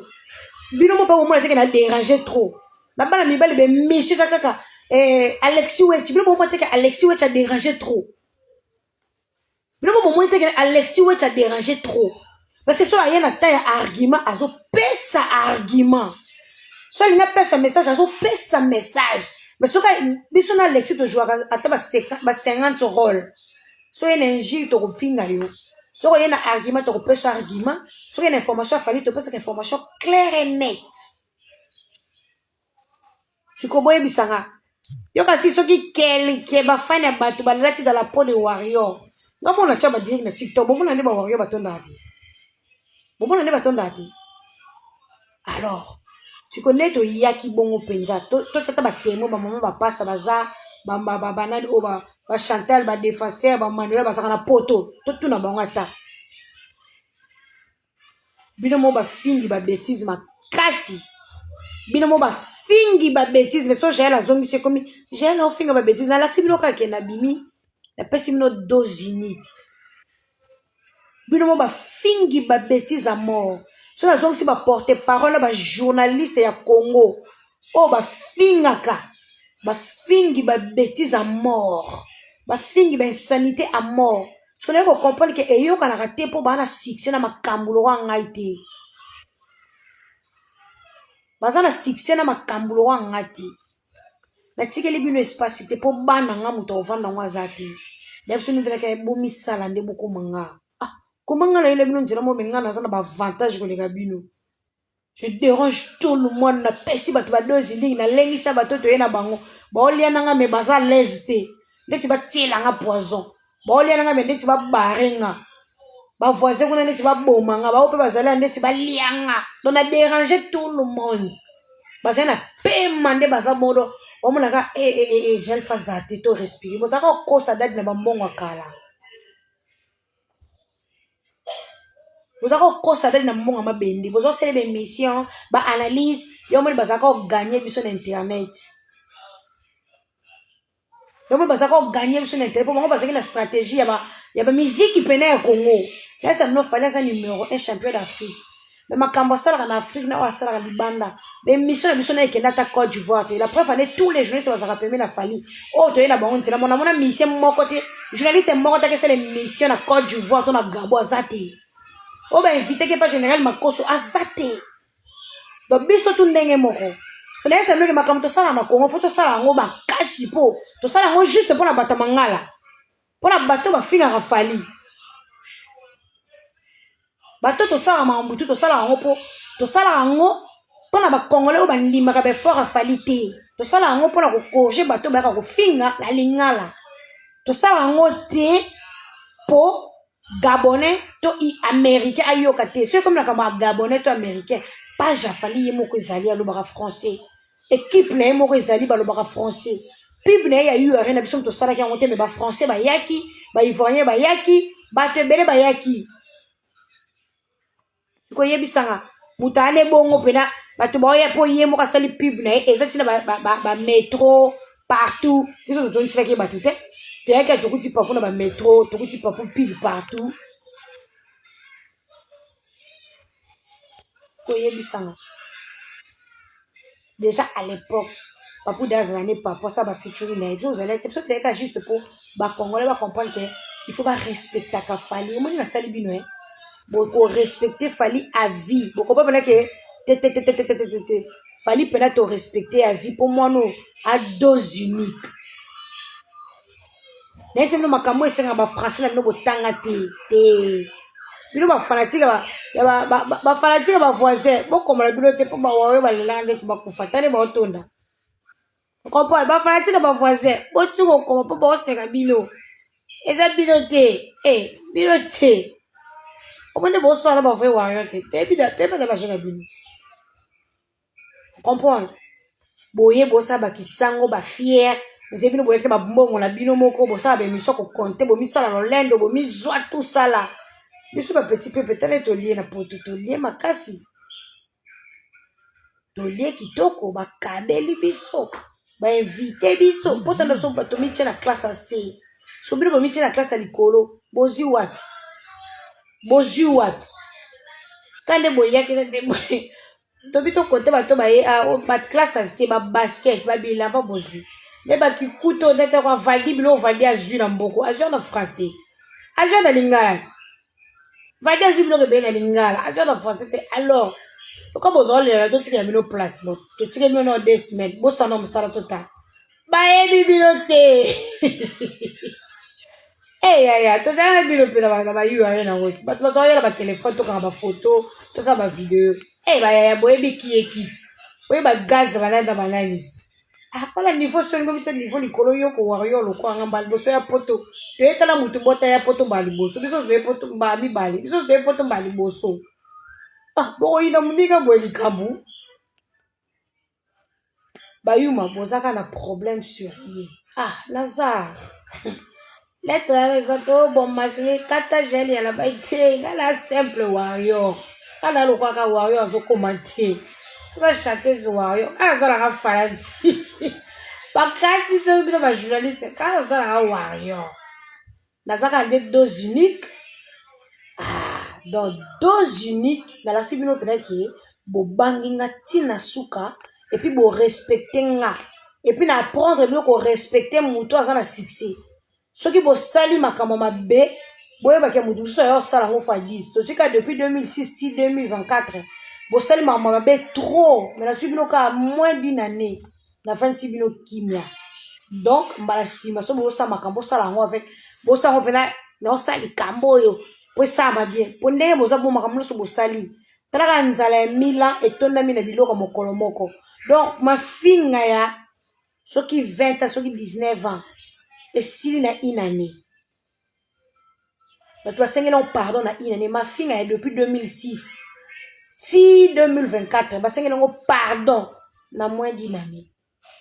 bino mo mpe bomona teke na déranger trop na bana mibali bemission eza kaka eh, alexi wechi bino bomona teke alexi wechi adéranger trop bino mo bomoni teke alexi wechi adéranger trop parce que so aye na temps ya argument azopesa argument so alingi apesa message azopesa message mais soki biso na alexi tozwaka ata ba 50 role soki ye na injure tokofinga yo soki oye na argument tokopesa argument soki ye na information afali topesaka information claire et nette sikoyo boyebisa nga yo kasi soki kelke bafani ya bato balati dans la peau de warrior nga mona tya badirect na tiktok bomona nde bawarrior batondaka te bomona nde batondaka te alors sikoyo nde toyaki bongo mpenza totya ata batemo bamama bapasa baza banani oyo bachantal badefenseur bamanuel bazalaka na poto totuna bango ata bino mo bafingi ba betise makasi bino mo bafingi ba betise mais so jael azongisi ekomi jael aofinga ba betise nalakisi bino kaka ke nabimi napesi bino dose unique bino mo bafingi ba betise à mort so nazongisi ba porte parole na ba journaliste ya congo oyo bafingaka bafingi ba betise à mort bafingi ba insanité à mort soki naye kocomprendre ke eyokanaka te mpo baa na succès na makambo lokola ngai te baza na succès na makambo lokola ngai te natikeli bino espace te mpo bana nga moto akovanda yango aza te na biso nibelaka bomisala nde bokoma nga ah koma nga nayela bino nzela mome nga naza na baavantage koleka bino je dérange tout le monde napesi bato badozi ndingi nalengisa bato toye na bango baolia na nga me baza laise te ndeti batiela nga poison baolia na nga me ndeti babare nga bavoisin kuna ndeti baboma nga bao mpe bazali ya ndeti balia nga donc na dérange tout le monde bazali na pema nde baza bodo bamonaka e eh, e eh, eh, gel faza te to respire bozalaka kokosa dadi na bambongo ya kala boza kokosa dadi na mbongo ya mabende bozosala ba émission ba analyse yo moni bazalaka koganye biso na internet yo moni bazalaka koganye biso na internet mpo bango bazalaki na stratégie ya bamiziki pene ya congo nayesa bino fali aza numero 1 champion d'afrique me makambo asalaka na afrique na oyo asalaka libanda baémission na biso na ekenda ata côte d'ivoire te la preuve ane tous les journalistes bazalaka pembe na fali oyo toye na bango nzela mona mona musicien moko te journaliste moko te akesala émission na côte d'ivoire to na gabo aza te oyo bainvite ke pa général makoso aza te donc biso tu ndenge moko nayesa binoke makambo tosala na congo fo tosala yango makasi mpo tosala yango juste mpo na bato ya mangala mpo na bato bafingaka fali bato tosalaka makambo tu tosalaka yango mpo tosalaka yango mpo na bacongolais oyo bandimaka baeffort ya fali te tosalaka yango mpo na kokorge bato bayaka kofinga na lingala tosalaka yango te mpo gabonais to américain ayoka te soki ekomi makambo ya gabonais to américain page ya fali ye moko ezali alobaka français ekipe na ye moko ezali balobaka français pub na ye ya ur na biso moto tosalaki yango te me bafrançais bayaki baivoirien bayaki bato ebele bayaki koyebisanga moto ayana ebongo mpena bato baoya mpo ye moko asali pub na ye eza ntina bametro ba, ba partout biso totondiselaki ye bato te toyaki tokuti papu na bametro tokuti papu pub partout koyebisanga déjà à l'époque papu de azala ne papu asala bafeaturing na ye biso ozalaki te biso tozalaki juste mpo bacongolais bacomprendre ke il faut barespectaka fali omoni nasali bino e bokorespecte fali à vie bokopa mpena ke tetetetetetete fali mpena torespecte à vie mpo mwana oyo a dose unique nayebisa bino makambo esengaka bafrançais na bino botanga te te bino bafanatike bafanatike ya bavoisin bokomela bino te mpo bawayo balelaka ndeti bakufa tale baotonda comprendre bafanatike ya bavoisin boti kokoma mpo baoseka bino eza bino te e eh, bino te omoni bosala bavrai wario te toyebi na baje na bino comprendre boye bosala bakisango bafiere Nze bino boyaki bambongo na bino moko, bosala baemission kokonte, bomisala lolendo, bomizwa tosala biso bapetit pepe. Tala tolie na poto, tolie makasi, tolie kitoko, bakabeli biso, bainvite biso mpo tanda biso tomitie na classe ya se. So bino bomitie na classe ya likolo, bozwi wapi? Bozwi wapi? Ka nde boyaki nde tobi tokote bato baye baclasse ya se, babasket, babilamba bozwi nde bakikuta ndete ko avaldi biloko. Valdi azwi na mboko, azwi na français, azwi na lingala te. Valdi azwi biloko ebele na lingala, azwi na français te. Alors loka bozolela, totikela bino place, bo totikeli bino na 2 semaines, bosana mosala, totala bayebi bino te. Eyaya, tozala na bino mpe na bayuare nango ti bato bazoyela batelefone, tokanga bafoto, tosala bavideo. E bayaya, boyebi ki ekiti, boyeba gaz banani na banani ti mpona niveau. Soki olingi obita niveau likolo, yo kowaka yo lokwanga mbala liboso ya poto. Toyetala motu bota ya poto mbala liboso, biso toye poto mbala mibale, biso toye poto mbala liboso. Bokoyina moninga boye likambo. Bayuma bozaka na problème sur ye. Naza lettre wana eza toboma soki kata gel ya labai te. Nga na simple warrior, nga na lokwaka warrior azokoma te, aza chanteuse warrior. Nga nazalaka fanatique bakati soki bino bajournaliste, nga nazalaka warrior, nazalaka nde dose unique. Donc dose unique, nalakisi bino mpena ke bobangi nga ntina suka, et puis borespecte nga, et puis na apprendre bino korespecte moto aza na succès. Soki bosali makambo mabe, boyebaki ya moto mosusu ayo osala yango fois 10. Tosika depuis 2006 ti 2024, bosali makambo mabe trop, mais nazwi bino kaka moins d'une année, nafandisi bino kimia. Donc mbala nsima so bosala makambo, bosala yango avec, bosala yango mpena, naosala likambo oyo po esalama bien, mpo ndenge boza bo makambo nyonso bosali. Talaka nzala ya mila etondami na biloko mokolo moko. Donc mafinga ya soki 20 ans, soki 19 ans esili na une année. Bato basengeli yango pardon na une année. Mafinga ya depuis 2006 ti 2024, basengeli yango pardon na moins d'une année.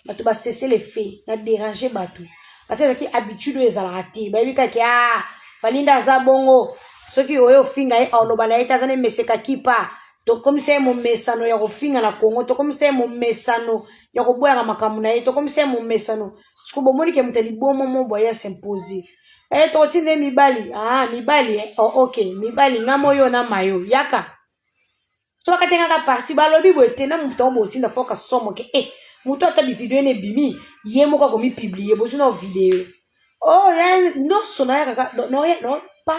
Bato basese le fait na déranger bato parce que ezalaki habitude oyo ezalaka te. Bayebi kaka ah, Fally nde aza bongo. Soki oyo ofinga ye, oloba na ye te, aza na emeseka kipa. Tokomisa ye momesano ya kofinga na Kongo, tokomisa ye momesano ya koboyaka makambo na ye, tokomisa ye momesano. Siko bomoni ke moto ya libomo mo boye asimpose e tokotinda ye mibali. Ah, mibali eh? Oh, ok, mibali nga moyo na mayo yaka so bakatengaka parti. Balobi boye te na moto yango botinda foka somo ke e moto ata bivideo ene ebimi, ye moko akomipublie. Bozwi na video oh ya nyonso na ya kaka no pa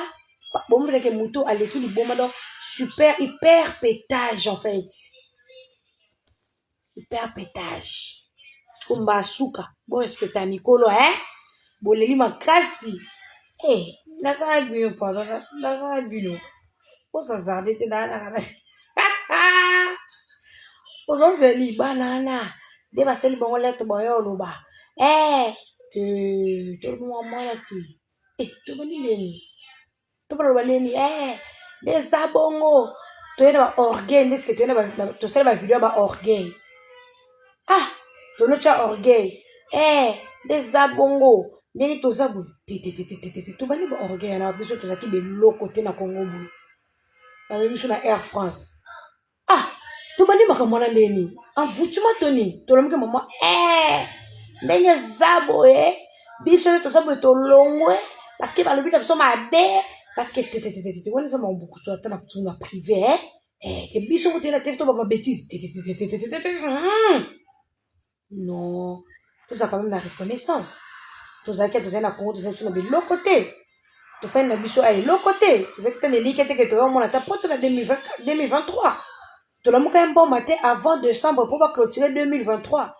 bomonake moto aleki liboma. Donc super hyper pétage, en fait hyper pétage. Siko suka borespecta mikolo eh? Boleli makasi eh, nasala bino pardon, nasala bino bosazarde te. Naanaka ozozeli bana wana nde basali bango lettre bayo oloba eh, te toloba mwana te eh, tobandi nini, tobaloba nini eh, nde eza bongo. Toye na baorgueil nde sike toye tosali bavideo ya baorgueil. Ah, tonotya orgueil eh, nde eza bongo ndenge toza boye tetetetetete. Tobandi baorgueil na biso, tozalaki beloko te na Congo boye, bamemi biso na Air France. Ah, tobandi makambo wana ndenge nini? Envoûtement to nini? Tolomoki mama eh, ndenge eza boye, biso nde toza boye, tolongwe parce que balobi na biso mabe, parce que tetetetete wana eza makambo bukusu ata na na privé eh? Eh, ke biso kotela te, to bababêtise tetetetetete. Non, tozala quand même na reconnaissance. Tozalaki, tozali na Congo, tozali biso na biloko te, tofandi na biso a eloko te, tozalaki te na eliki te ke toyomona ata poto na 2023. Tolamuka ye mboma te avant décembre mpo baclôturer 2023.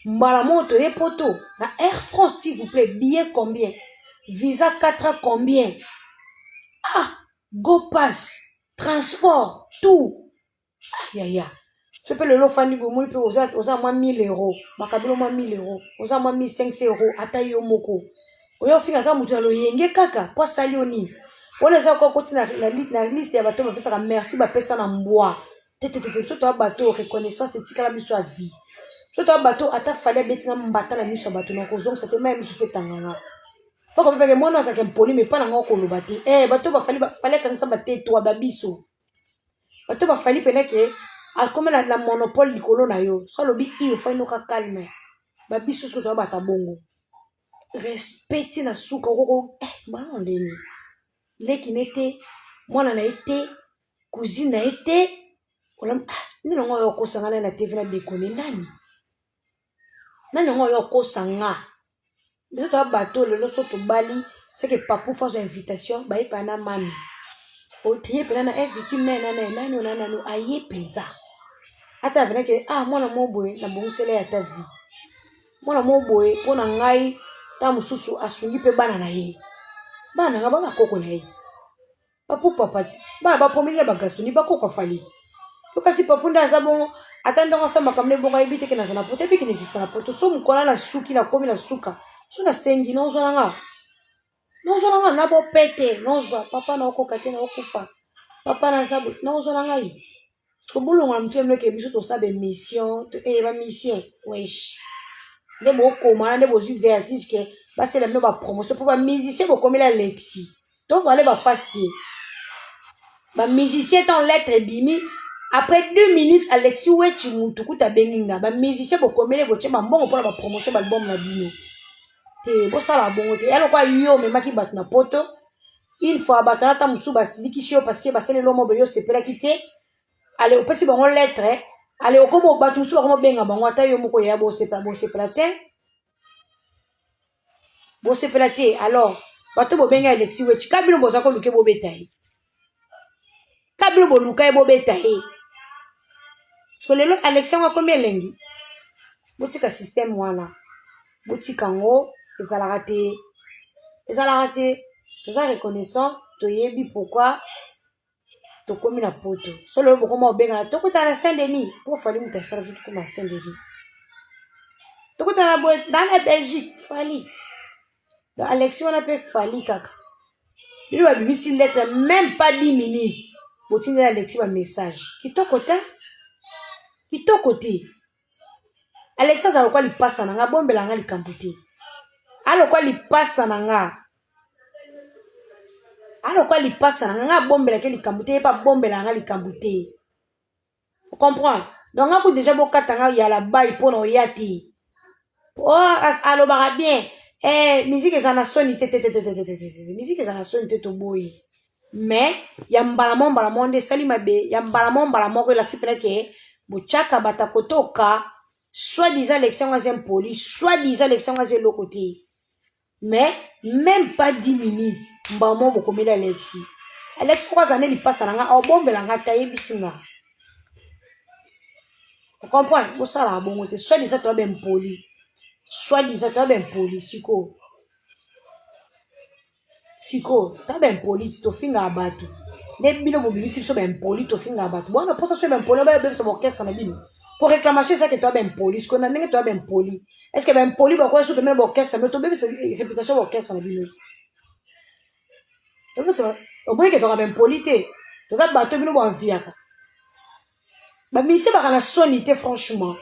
Mbala moko toye poto na Air France. S'il vous plaît, billet combien? Visa 4 ans combien? Ah, go pass, transport, tout. Ah yaya, so mpe lelo ofandi boye, omoni mpe oza mwa 1000 euro, bakabelo mwa 1000 euro, oza mwa 1500 euro, ata yo moko oyo ofinga kaka moto na loyenge kaka mpo asali yo nini. Wana eza koti na liste ya bato bapesaka merci, bapesa na mbwa tetetete. Biso toya bato reconnaissance etikala biso ya vie. So toa bato ata Fally abeti nga mbata na miso ya bato na kozongisa te, mai miso fe etanga nga. Foko pepeke mwana azalaka impoli mais epa na nga okoloba te. Eh bato ba Fally Fally akangisa ba tetwa ba biso. Bato ba Fally pena ke akoma na monopole likolo na yo. So alobi i ofai noka calme. Ba biso soki toa bata bongo. Respect ti na suka okoko eh bana ndeni. Leki ne te, mwana na ye te, cousine na ye te. Olam ah nini yango oyo okosa nga na TV na déconner nani? Nani yango oyo okosa nga? Biso toya bato lelo so tobali seke papu faut azwa invitation baye pa na mami. Otie pena na invité me na na nani ona nani aye penza. Ata pena ke ah mwana mo boye na bongisela ya ta vie. Mwana mo boye mpo na ngai ta mosusu asungi mpe bana na ye. Bana na nga ba bakoko na ye. Papu papa ti bana bapomeli na bagastoni bakoko afali ti yo kasi papu nde aza bongo ata ntango asala makambo nde bongo ayebi te ke naza na poto ayebi ke na existe na poto so mokona na suki nakomi na suka so nasengi nozwa na nga nozwa na nga na bopete nozwa papa naokoka te naokufa papa naza nozwa na ngai Siko bolongola motu ya bino ke biso tosala ba émission eh, ba mission wesh nde bokomana nde bozwi vertige ke basala bino ba promotion mpo ba musicien bokomela lexi tokale ba face te ba musicien ntango lettre ebimi après 2 minutes Alexis Wetchi mutu kuta abengi nga ba musicien bokomeli botie bambongo mpona ba promotion ba album na bino te bosala bongo te ya lokwa yo omemaki bato na poto. Une fois bato wana ata mosusu basilikisi yo parce que basali eloko moko boye yo osepelaki te, ale opesi bango lettre, ale okoma bato mosusu bakoma obenga bango ata yo moko yaya bosepela bosepela te bosepela te. Alors bato bobengi Alexis Wetchi ka bino boza koluka bobeta ye, ka bino boluka ye bobeta ye. Siko lelo Alexis yango akomi elengi, botika système wana. Botika yango ezalaka te ezalaka te toza reconnaissant toyebi pourquoi tokomi na poto so lelo bokoma obengana tokutana na Saint Denis mpo Fally moto asala biso tokoma na Saint Denis tokutana boye na na Belgique Fally donc Alexis wana mpe Fally kaka bino babimisi lettre même pas 10 minutes botindeli Alexis ba message kitoko te kitoko te. Alexis aza lokwa lipasa na nga abombela nga likambo te alokwa lipasa na nga alokwa lipasa na nga nga abombelaki likambo te ye mpe abombela nga likambo te comprendre donc nga ku deja bokata nga yala bai mpo na oya te oh, alobaka bien eh, musique eza na soni te te te te te te te te musique eza na soni te toboyi. Mais ya mbala moko mbala moko nde esali mabe ya mbala moko mbala moko elakisi mpena ke botyaka bato ya kotoka soit disant Alexis yango aza impoli soit disant Alexis yango aza eloko te mais même pas 10 minutes mbala moko bokomeli Alexis. Alexis moko aza nde lipasa na nga aobombela nga te ayebisi nga ocomprendre bosalaka bongo te soit disant toya baimpoli soit disant toya baimpoli sikoyo sikoyo ta baimpoli ti tofingaka bato nde bino bobimisi biso baimpoli tofingaka bato bwana mposa so baimpoli bayobebisa baorchestre na bino po réclamation eza ke toya baimpoli sikoyo na ndenge toya baimpoli est ce que baimpoli bakoya so pembeni baorchestre bino tobebisa réputation baorchestre na bino ti omoni ke toka baimpoli te toza bato bino boanviaka Ba musicien baka na soni te franchement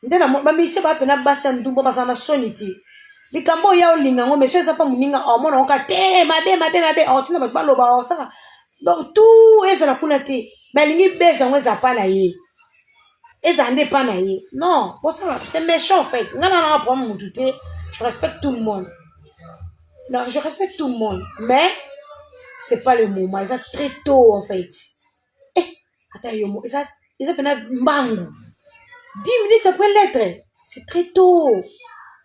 nde na ba musicien ba pena basi ya ndumba bazala na soni te likambo oyo ya olinga yango mais so eza mpa moninga omona yango kaka te mabe mabe mabe otina bato baloba osala donc tout ezala kuna te mais alingi bese yango eza pa na ye ezala nde pa na ye non bosala c'est méchant en fait nga na nanga problème mutu te je respecte tout le monde non je respecte tout le monde mais c'est pas le moment eza très tôt en fait eh ata yo mo eza eza pena mbangu 10 minutes après lettre c'est très tôt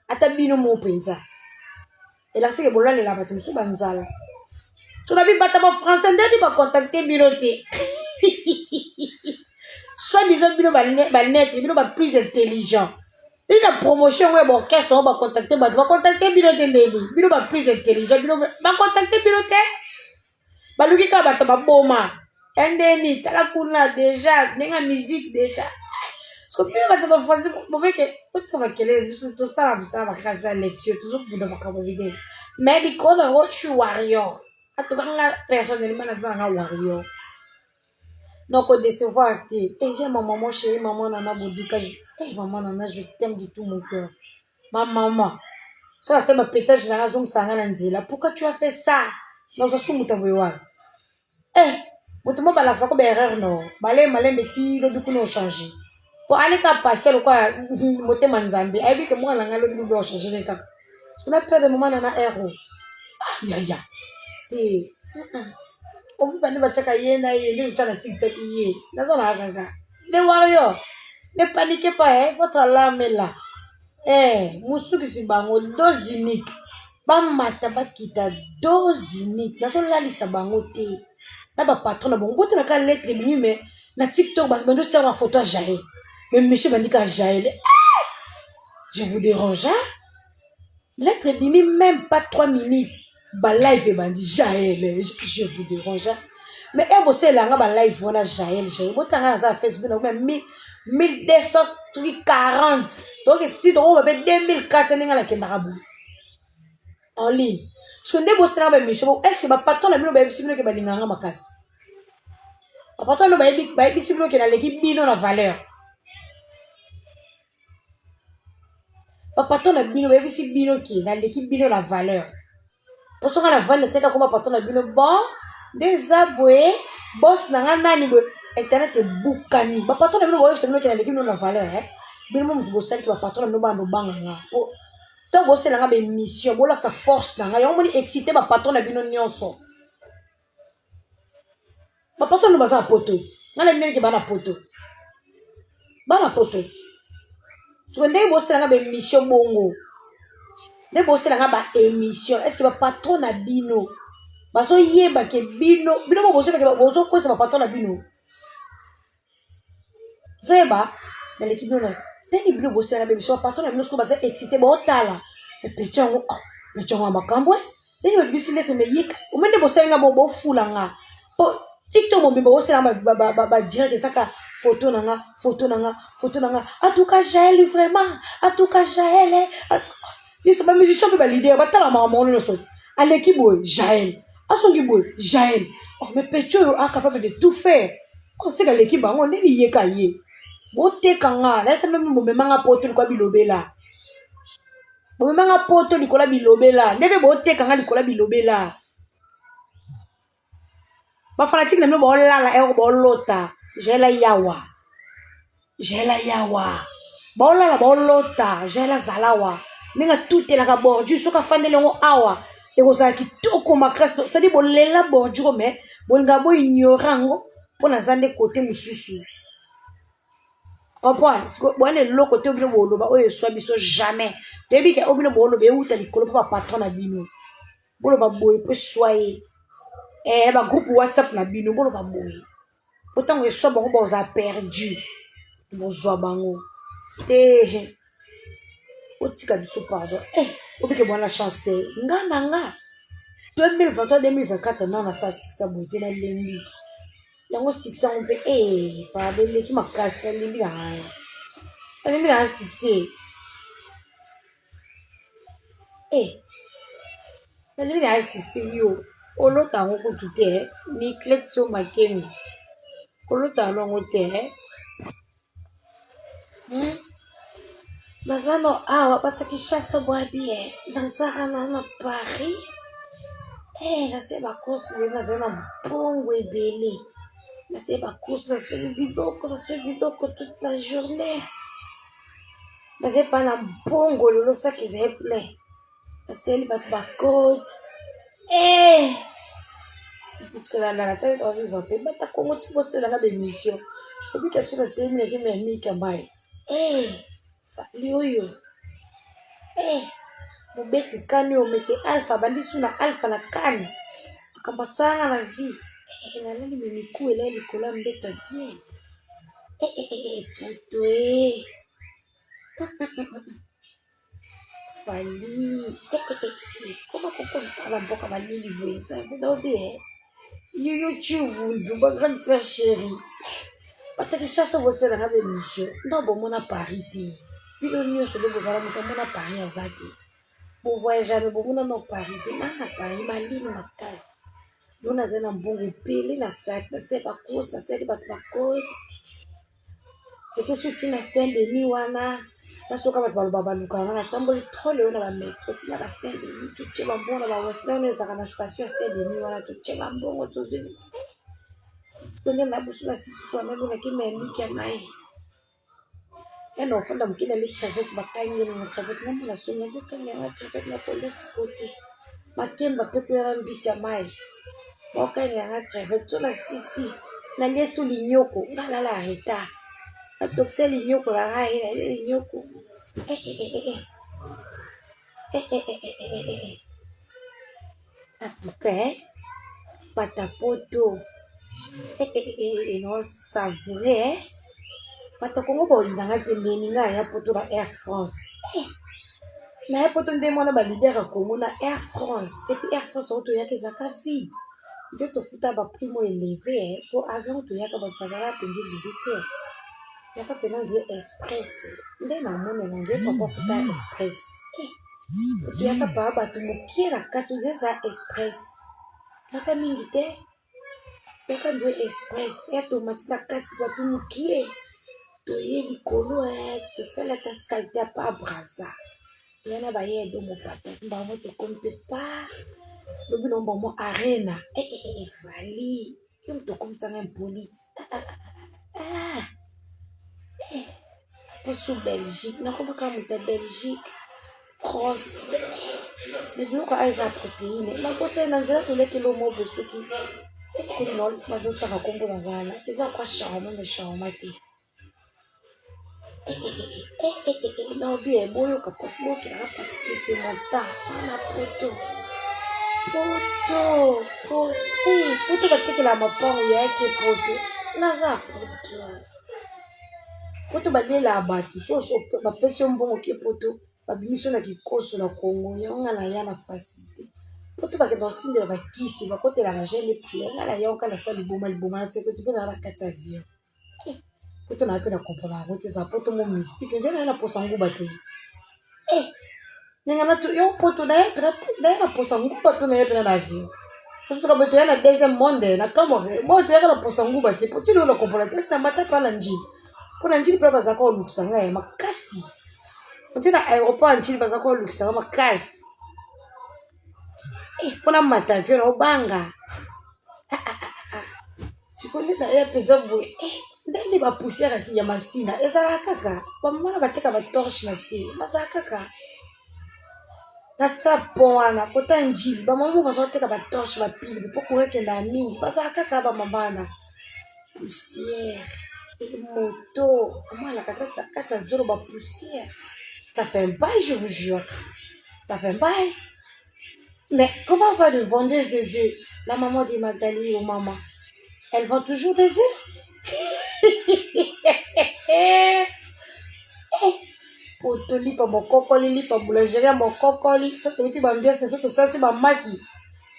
ata bino mo mpenza elaseke bolalela bato mosusu banzala so na bibata ba français ndeni bacontacte bino te soit disant bino banetre bino ba plus intelligent nde na promotion yango ya baorchestre yango bacontacte bato bacontacte bino te ndeni bino ba plus intelligent bino bacontacte bino te baluki kaka bato baboma ya ndeni tala kuna deja ndenge ya musique deja siko bino bato ba français bobeke botika makelele biso tosala mosala makasi ya lecture tozobunda makambo minene mais likolo na yango suis warrior atuka nga personnellement naza nanga warrior. Noko décevoir te. Eh, j'ai ma maman chérie, maman Nana Boduka. Eh, maman Nana, je t'aime de tout mon cœur. Ma maman. So asali ba pétage na nga azongisa nga na nzela. Pourquoi tu as fait ça? Nazwa su moto ya boye wana. Eh, moto mo balakisa ko ba erreur no. Malembe malembe ti lobi kuna ochange. Po aleka patient lokola motema Nzambe. Ayebi ke mwana na nga lobi lobi ochange ne kaka. On a peur de maman Nana hero. Ah, ya ya. Te. Obi bande batiaka ye na ye nde otya na tiktok ye naza na kaka le warrior ne paniquez pas eh, votre alarme est là eh, mosukisi bango dose unique bamata bakita dose unique nazolalisa bango te na bapatron na bango botalaka lettre ebimi me na tiktok bandi otiaka bafoto ya jael mais monsieur bandika jael eh! Je vous dérange hein? Lettre ebimi même pas 3 minutes ba live ebandi Jaël je vous dérange hein? Mais e bosalela nga ba live wana Jaël Jaël botanga naza na Facebook na 1240 donc ti tokoma mpe 2400 ndenge nakendaka boye en ligne parce que nde bosalaka ba émission est ce que bapatron na bino bayebisi bino ke balingaka nga makasi bapatron na bino bayebisi bino ke naleki bino na valeur Ba patron na bino bayebisi bino ke naleki bino na valeur po soki nga navandi nateka koma patron na bino bon nde eza boye boss na nga nani boye internet ebukani ba patron na bino bayebisa bino ke naleki bino na valeur eh? Bino mo moto bosaliki ba patron na bino banda obanga nga po ntango bosala nga ba émission bolakisa force na nga yango moni excité ba patron na bino nyonso. Ba patron no baza na poto ti nga na bino ke bana poto bana poto ti soko ndenge bosala nga ba émission bongo nde bosala nga ba émission est ce que ba patron na bino bazoyeba ke bino bino mo bozoyeba ke bozokosa ba patron na bino Zoyeba naleki bino na ndenge bino bosala na biso patron na bino sikoyo baza excité baotala epeti yango oh, peti yango ya makambo e ndenge babimisi lettre me yeka omoi nde bosali nga bo bofula nga po tiktok mobimba bosala badirect ezaka photo na nga photo na nga photo na nga en tout cas jael vraiment en tout cas jael eh, biso bamusicien mpe balider batala makambo wana nyonso ti aleki boye jael asongi boye jael oh, mais peti oyo a capable de tout faire oh, seka aleki bango ndenge yeka ye boteka nga nayesa meme bomema nga poto likola bilobela bomema nga poto likola bilobela nde mpe boteka nga likola bilobela Ba fanatique na bino baolala ero baolota jaela yawa jaela yawa baolala baolota jaela zalawa ndenge atutelaka bordure soki afandeli yango awa ekozala kitoko makasi cestadi bolela bordure mais bolingaka boignore yango mpo naza nde kote mosusu comprendre bwana eloko te bino boloba oyo eswa biso jamais toyebi ke oyo bino boloba euta likolo mpo bapatron na bino Boloba boye po eswa ye eh, ba groupe whatsapp na bino boloba boye po ntango eswa bango bakozala perdu bozwa bango te otika biso pardon eh, obike bwana chance te nga na nga 2023 2024 nano nasala sikisa boye te nalembi yango succès yango mpe eh, pardon eleki makasi nalembi na ngai nalembi na ngai succès Eh, nalingi na asisi yo olota yango kutu te eh. Niclette so makengo olota yango te eh. Hmm? Naza no awa bata Kinshasa bwa bien naza ana na Paris eh, naza ba course lelo naza na mbongo ebele naza ba course nasombi biloko nasombi biloko toute la journée Naza epa na mbongo lelo sac ezali plein nasali bato ba code eh kolanda na oviva mpe bata kongo ti bosala nga baémission obika so na telemi nake me mika mai eh fali oyo eh mobeti kani oyo monsieur alpha abandi su na alpha na kani makambo asalanga na vie eh, nalali me miku elai likolo ya mbeto ya bien eh, eh, eh, eh, poto eh. Fally eh, eh, eh, eh, koma kokomisa na mboka malili boye nzambe naobi eh. Yoyo chivundu ba grande sœur chérie bato Kinshasa bosalaka ba émission nda bomona Paris te bino nyonso nde bozala moto amona Paris aza te bovoyage me bomona no Paris te na na Paris malili makasi. Yo nazali na mbongo ebele na sac, nasali ba course, nasali bato ba code. Toke so ti na Saint Denis wana, nasoka bato baloba balukaka nga, natamboli trop lelo na ba metro ti na ba Saint Denis, totie ba mbongo na ba western oyo ezalaka na station ya Saint Denis wana, totie ba mbongo tozwi. Sikoyo nde na busu na sisusu wana ebonaki memi kia mai. Ya na ofanda moke na li crevette bakangi na crevette na mona soni yango kangi yanga crevette na kolia sikoyo te makemba mpe koyaka mbisi ya mai baokangi yanga crevette so na sisi nalie so linyoko nga lala retard natokisa linyoko na ngai nalie linyoko eh, eh, eh, eh, eh. Eh, eh, eh, eh, eh, eh, eh. Atuka eh? Pata poto eh, eh, eh, eh, eh, no savoure eh? Pata Kongo baolinganga te ndeni nga ya poto na Air France eh. Na ya poto nde mwana ba leader ya Congo na Air France et puis Air France oyo toyaka ezalaka vide nde tofuta ba prix mo eleve eh, po avion toyaka bato bazalaka mpenza ebele te yaka mpena nzela express nde namonela nzela papa futa express eh. Toyaka pa bato mokie na kati nzela eza express yaka mingi te yaka nzela express ya tomati na kati bato mokie toye likolo eh, tosali ata skalite ya pa braza yana baye edo mopata bango tokomi te pa lobi na bango arena eh, eh, eh, efali yo moto okomisanga impolite ah, ah, ah, ah. Eh, apeso belgique nakomaka moto ya belgique france me biloko ayo eza protéine nakosali na nzela toleki lomo boye soki ekoni bazotanga nkombo na wana eza kwa shawarma me shawarma te Naobi boyoka mpasi boyokelaka mpasi te c'est mon temps wana poto poto poto poto batekelaka mapango yayaki poto naza poto poto balielaka bato soso bapesi yo mbongo ke poto babimisi yo na kikoso na kongo yango nga naya na facilité poto bakenda kosimbela bakisi bakotelaka jeune priere nga naya oka nasala liboma liboma na sekoti mpe naa na kati ya avion Eh, poto na mpe na comprendre yango te eza poto mo mystique nzela naye na posa nguba te eh ndenge na yo poto naye naye na posa nguba to naye mpena na avion tosuka boye toya na deuxième monde na kamwa boye toyaka na posa nguba te po ti lelo na comprendre te esi na mata mpe na njili mpo na njili mpe bazalaka kolukisa ngai makasi otie na aéroport ya njili bazalaka kolukisa ngai makasi eh, mpo na mata avion na obanga ah, ah, ah, ah. Sikoyo nde naya mpenza boye eh, ndenge bapoussière ya masina ezalaka kaka bamama na bateka batorche na se bazalaka kaka na sapon wana kota njili bamama moko baza koteka batorche bapili mpo courant ekendaka mingi bazalaka kaka bamama wana poussière moto omwana kaka na kati ya zolo bapoussière ça fait un bail je vous jure ça fait un bail. Mais comment va le vendeuse des œufs? La maman dit Magali aux maman. Elle vend toujours des œufs? Eh, poto lipa mokokoli lipa boulangerie ya mokokoli soki toyuti bambiase soki tosalisi bamaki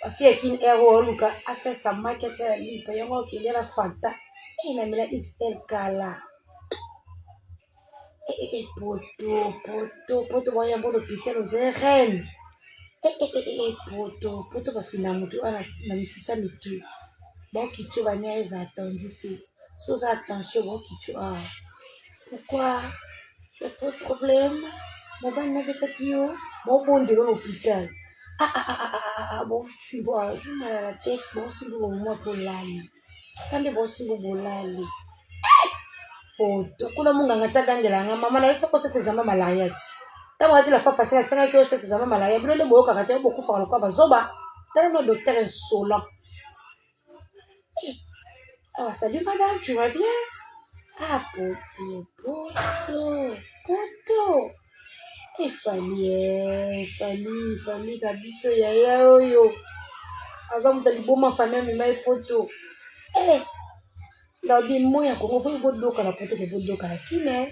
bafi ya kin air oyo oluka asalisa maki atia na lipa yango okelia na fanta e namela xl kala Eh, eh, eh, poto poto poto bayambo na hôpital on dirait reine eh, eh, eh, eh, poto poto bafina motu wana na misisa mitu baokiti yo banere eza attendu te so oza attention baokiti yo awa pourquoi tu as trop de problème mobali nabetaki yo baobondelo na hôpital ah, ah, ah, ah, ah, ah, bosimbo azomala na tete bosimbo bomoma mpo olali kande bosimbo bolali poto kuna monganga ti agangela nga mama na ye soko sese ezama malaria ti ntango ayaki la fois passé nasengaki yo sese ezama malaria bino nde boyokaka te bokufaka lokola bazoba tala no docteur insolent eh, ah, salut madame tu vas bien ah poto poto poto efali eh, efali efali na biso yaya oyo aza moto ya liboma fami amema ye poto eh. Lobi moi ya Congo faut bodoka na poto ke bodoka na kin eh.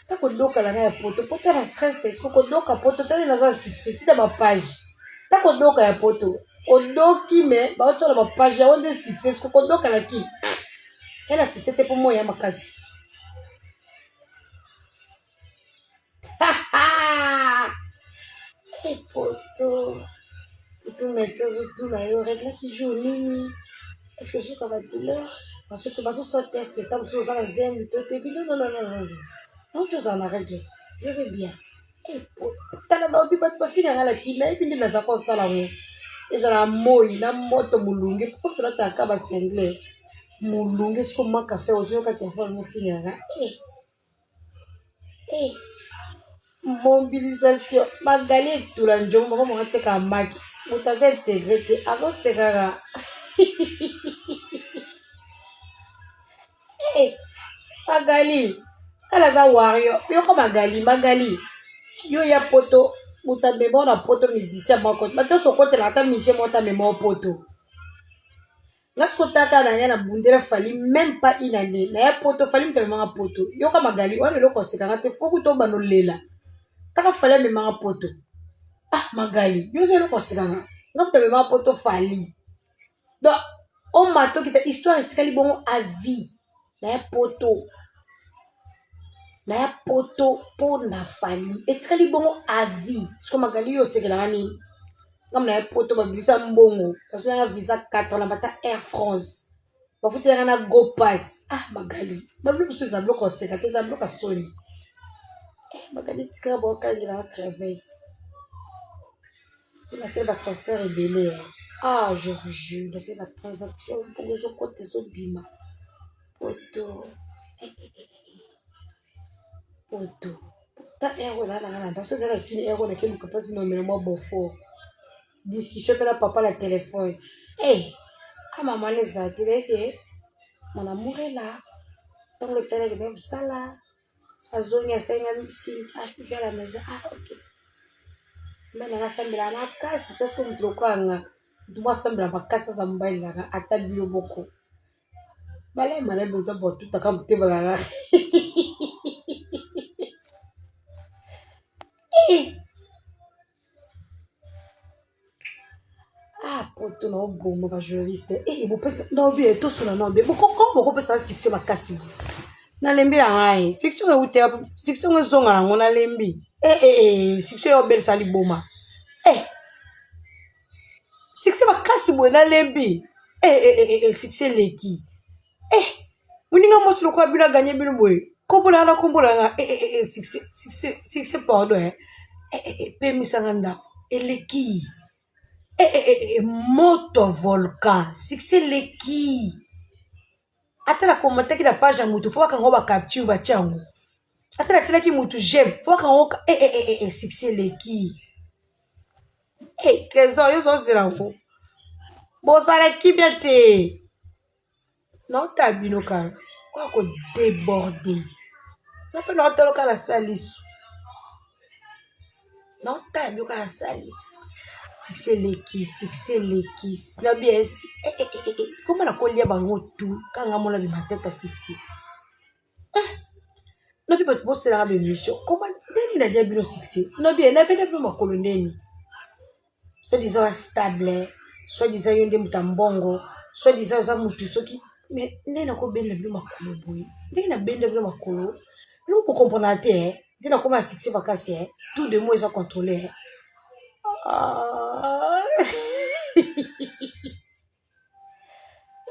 Ta kodoka na ngai ya poto poto na stress esiko kodoka poto tani naza succès tina ba page ta kodoka ya poto odoki me baotia na ba page yango nde succès esiko kodoka na kin ena succès te mpo moi ya makasi poto. Mutu médecin azotuna yo reglaki jour nini, est-ce que ozoyoka ba douleur, bazosala test ta mosusu oza na zembi to te bi non non non non non nauti ozala na règle, je vais bien. Tala baobi bato bafingaka na kini, nayebi nde naza kosala yango, ezala moi na moto molunge po tolataka basengle molunge siko mwa kafe ozoyoka telefone mofingaka eh. Eh. Mobilisation magali etula njongo moko moko ateka maki moto aza integre te azosekaka eh, magali kala aza wario yoko magali magali yo ya poto moto amema na poto musicien moko bato nyonso okotela ata musicien moko te amema poto. Nga siko tata na ya na bundela Fally meme pas une année na ya poto Fally mutu amemanga poto yoka Magali wana eloko oseka nga te faut kutu obanda olela taka Fally amemanga poto ah Magali yo oza eloko oseka nga nga mutu amemanga poto Fally donc omata okita histoire etikali bongo à vie na ya poto na ya poto mpo na Fally etikali bongo à vie siko Magali yo osekelaka nini? Nga na ye poto babimisa mbongo bazwaka visa 4 na bata Air France bafutelaka na go pass ah Magali babilo mosusu eza biloko oseka te eza biloko ya soni eh, Magali tikaka baokangelaka crevette nasali batransfert ebele ah je vous jure nasali batransaction mbongo ezokota ezobima poto eh, eh, eh. Poto ta heure oyo nalala na ndako soki eza na kini heure oyo nake luka mpasi na omela mwa beaufort discussion mpe na papa na telefone eh a mama na ezala te nayeke mon amour est là ntango etalaki na mosala azongi asengi nga signe ah je suis à la maison ah ok mobali nanga asambelaka makasi te soki moto lokola nga moto moko asambela makasi aza mobali nanga ata bino moko Malai malai boza botutaka motema na nga. Ah poto na oboma ba journaliste. Eh bopesa na obi tosola na obi. Bokoko bokopesa succès makasi. Nalembi na ngai. Succès ngo euti succès ngo ezonga nango nalembi. Eh eh eh succès yo obelisa liboma. Eh succès makasi boye nalembi eh, eh, eh, eh, eh, succès eleki eh, moninga mwasi lokola bino aganye bino boye nkombo na nga na nkombo na nga eh, eh, eh, succès succès succès pardon eh. Eh, eh, eh, pemisanga ndako eleki eh, eh, eh, eh, moto volcan succès eleki ata na commentaki na page ya motu fo bakanga ba capture batia yango ata natielaki motu j'aime fo bakanga ngo eh, eh, eh, eh, succès eleki. Hey, trésor yo ozozela yango bozala kimia te naotala bino kaka oyo kodeborde nga mpe naotala kaka na salisu naotala bino kaka na salisu succès eleki succès eleki na bies eh, eh, eh, eh, koma nakolia bango tu kanga mona bima tete ya succès Eh, nobi bato boselaka bemission koma ndeni nalia bino succès nobi nabenda bino makolo ndeni soit disant stable soit disant yo nde moto ya mbongo soit disant oza motu soki mais ndenge nakobenda bino makolo boye ndenge nabenda bino makolo bino bokomprendaka te eh. Nde nakoma ya succès makasi eh. Tout de moi eza contrôle eh. Ah.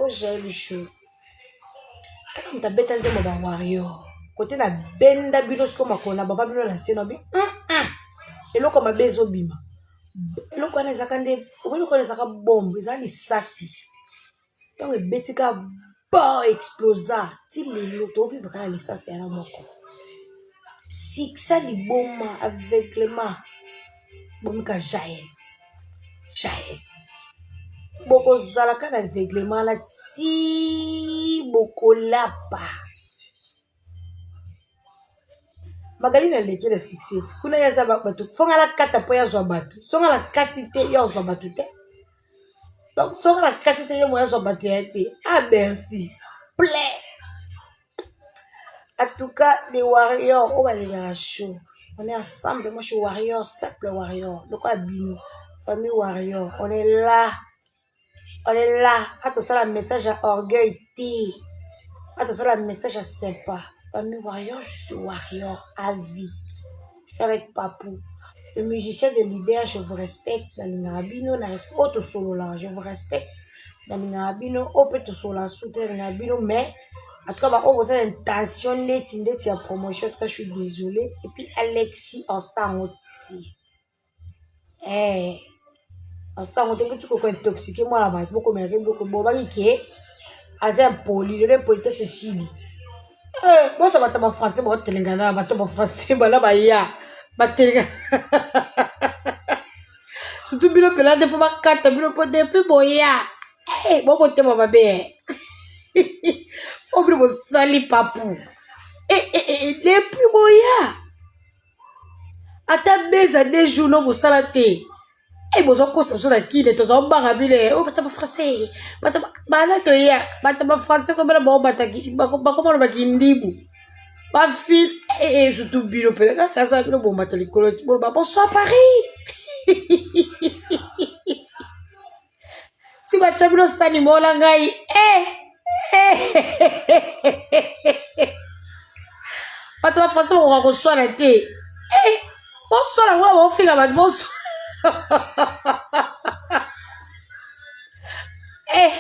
O Jael Show kaka moto abeta nzembo ba warrior kote na benda bino siko makolo na baba bino na se na bi eloko mabe ezobima eloko wana ezalaka nde eloko wana ezalaka bombe ezala lisasi ntango ebeti ka bo explosa ti lelo tovivre kaka na lisasi yana moko succès liboma aveuglement bomika Jael Jael bokozala kaka na aveuglement wana ti bokolapa Magali na leki na succès kuna ye aza bato fonga na kata mpo ye azwa bato songa na kati te ye azwa bato te donc songa na kati te ye moye azwa bato ya te ah merci plein. En tout cas, les warriors, oh, balingaka chaud. On est ensemble. Moi, je suis warrior, simple warrior. Lokola bino, famille warrior. On est là. On est là. Atosala message à orgueil te. Atosala message à sympa. Famille warrior, je suis warrior à vie. Je suis avec Papou. Le musicien de leader, je vous respecte. Nalingaka bino na respect oyo tosololaka, je vous respecte. Nalingaka bino oyo mpe tosololaka su te, nalingaka bino mais en tout cas baoyo boza na intention neti ndeti ya promotion, en tout cas je suis désolé. Et puis Alexis osango ti eh osango te buti koko intoxiqué mwana bato bokomelaka biloko bobaki ke aza impoli lelo impolitesse esili. Eh, bosa bato ba français baotelengana bato ba français bana baya batelenga surtout bino mpela nde fo bakata bino mpo depuis boya eh, bo motema mabe oyo bino bosali papu eh, eh, eh, depuis boya ata beza de jour no bosala te e bozokosa biso na kine tozobanga bino oyo bato ba français bato bana toya bato ba français komela bango bakoma loba kindibu bafil ee surtout bino mpena kaka aza bino bomata likolo boloba bonsoir Paris ti batya bino sani mola ngai eh, eh. Bato ba français bakoka koswana te eh, boswana kuna bofinga bato boswana eh,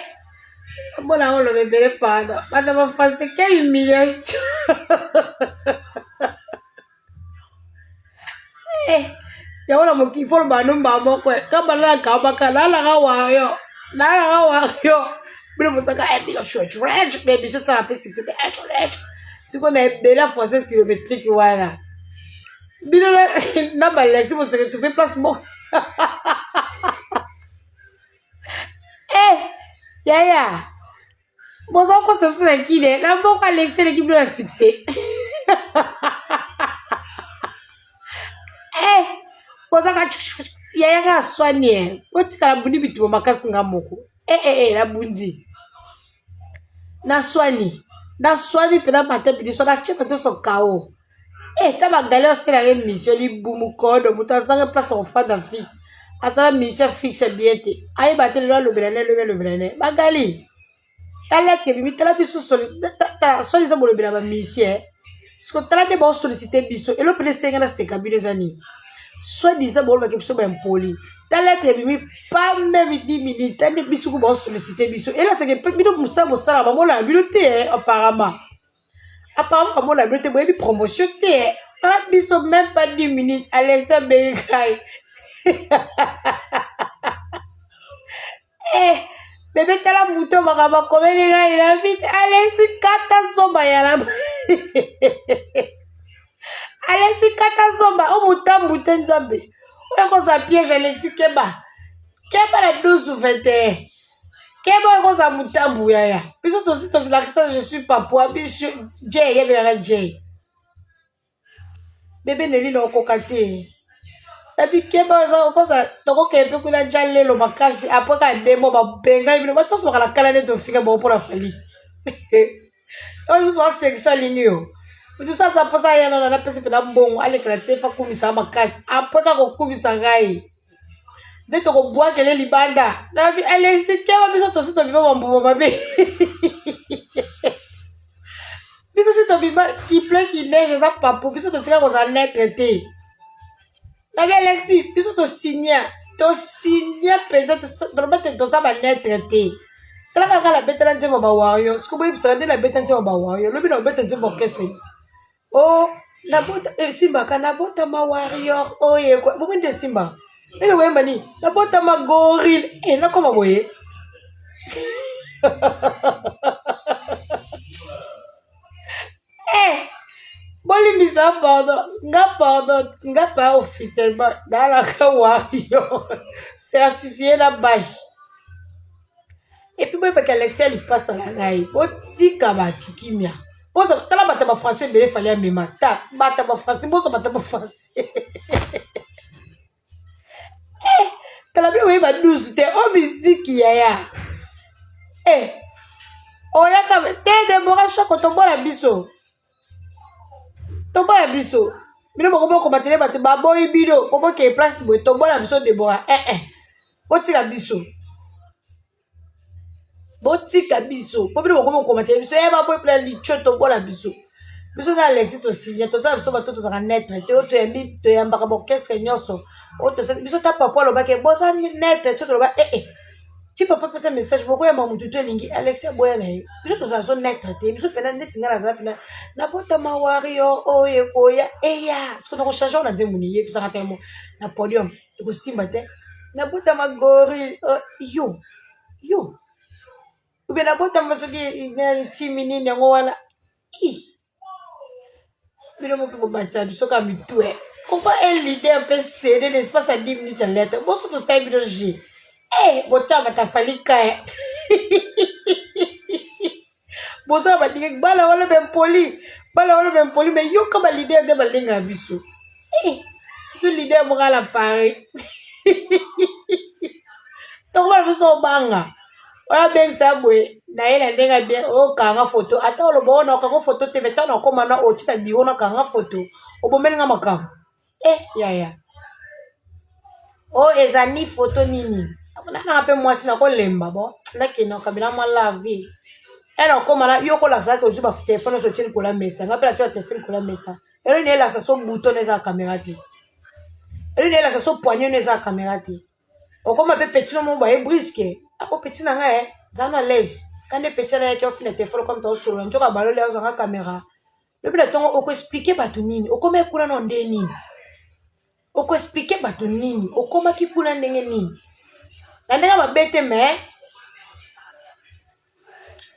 mona oloba ebele pardon bato ba français quelle humiliation eh, yango na mokili fo loba nomba moko kamba nalaka baka nalaka wayo nalaka wayo bino bozaka eh, biso esala mpe succès te sikoyo na ebele ya français kilométrique wana bino na balexi bose retrouve place moko eh yaya bozokosa biso na kine na mboka alexi eleki bino na succès eh bozaka yaya kaka aswani e botikala bundi bitumba makasi nga moko eh, eh, eh, nabundi naswani naswani mpena matin midi soir natie bato nyonso kao eh, ta bagali asalaka émission libumu kodo moto azanga place ya kofanda fixe asala mission fixe bien te ayeba te lelo alobela ne lobi alobela ne bagali tala ke bimi tala biso solisa bolobela bamisien siko tala nde baosolicite biso eloko mpena esenga na seka bino eza nini soit disant bolobaki biso baimpoli tala ete ebimi pas meme 10 minutes tande biso ko baosolicite biso elaseke mpe bino mosala bosala bamonaka bino te apparemment apparemment bamona bino te boyebi promotion te tala biso même pas 10 minutes Alex abengi ngai eh bebe tala moto makambo akomeli ngai na vite Alexi kata zomba ya na Alexi kata zomba o motambu te nzambe oyo ekozala piège Alexi keba keba na 12 ou 21 keba oyo ekozala motambu yaya biso tosi tolakisa je suis papua biso j yebelaka j bebe neli na okoka te nabi keba oza okosa tokokende mpe kuna ja lelo makasi apres kaka demo babengai bino bato nyonso bakala kala nde tofika bango mpona falite oyo mosusu asekisa alingi yo moto mosusu aza mposa aya nano napesi mpena mbongo alekela te mpe akumisa makasi apres kaka kokumisa ngai nde tokobwakele libanda nabi alesi keba biso tosi tobima bambuma mabe biso si tobima ki pleut ki neige eza papu biso totika kozala netre te nabi alexi biso tosigne tosigne mpenza toloba te toza banetre te tala kaka nabetela nzembo ba wario siko boyebisaka nde nabeta nzembo ba wario lobi na obeta nzembo orchestre o oh, nabota esimbaka eh, nabotama warrior oye oh, bomi nde esimba ndenge koyemba nini nabotama gorille e nakoma boye eh bolimbisa pardon nga pardon nga pa officiellement nalaka warrior certifié na bache epuis boyebaki alexia lipasa na ngai botika bato kimia bozo tala bato ya bafrançais ebele fali amema ta bato ya bafrançais bozo bato ya bafrançais eh, tala bino boyeba 12 te o miziki yaya eh, oyaka te debora shako tobola biso toboya biso bino boko bokomatele bato baboyi bino po bokee place boye tobola biso debora eh, eh. botika biso botika biso po bino bokomi kokomatela biso ye baboyi pla licho tobola biso. Biso na Alexis tosinya, tosala biso bato tozalaka neutre te, oyo toyambi toyambaka baorchestre nyonso. Oyo tosali biso ta papa alobaki boza neutre, biso toloba eh eh. Ti papa apesa message bokoyamba motu to elingi Alexis aboya na ye. Biso tozala so neutre te, biso pena neti ngai nazala pena nabotama warrior oyo ekoya eya. Sikoyo nakochange na nzembo nini yebisaka te mo na podium ekosimba te. Nabotama gorille oh, yo yo ube nabotama soki ntimi nini yango wana bino moko bomatisa biso kaka mitu e comment un leader peut céder l'espace à 10 minutes ya lettre boso tosali bino g e botya matafali kaya bosala badingi bana wana bempoli bana wana bempoli me yoka balider nde balingaka biso e biso leader moko ala paris tokobana biso obanga oyo abengisa boye naye na ndenge ya bien okanga foto ata oloba oyo nakanga foto te me ntango nakoma na oti na biro nakanga foto obomeli nga makambo e eh, yaya oyo eza ni foto nini nananga mpe mwasi nakolemba bo nakende nakabela mwa lavi e nakoma na yo kolakisa ke ozwi batelefone nyonso otie likolo ya mesa nga mpe natie batelefone likolo ya mesa elo na elakisa so bouton na eza ya kamera te elo na elakisa so poignée na eza ya kamera te okoma pe petit no moko baye brusque ako petit na ngai eh, zala na l'aise kande petit na yaki ofina telefone comme tosolola nzoka baloli azwanga kamera lobi na ntongo okoexplike bato nini okomaki kuna na nde nini okoexplike bato nini okomaki kuna ndenge nini na ndenge mabe te mais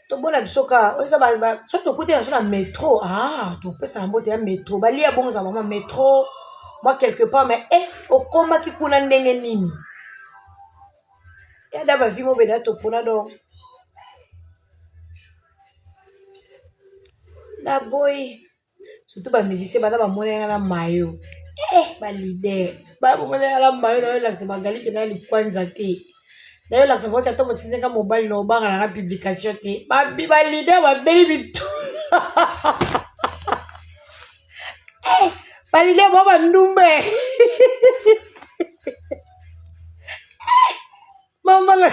tobona biso kaka oyo eza soki tokuti na biso na metro ah topesa na mbote ya metro balia bongo ezala mama metro mwa quelque part mais eh okomaki kuna ndenge nini yada bavi mobeda topona donc naboyi surtout ba musicien banda bamoni nga na mayo eh ba leader ba bomoni nga na mayo nayo elakisa magali ke na likwanza te nayo elakisa bango ata botindi nga mobali na obanga nanga publication te babi ba leader babeli mitu eh ba leader bao bandumba eh mama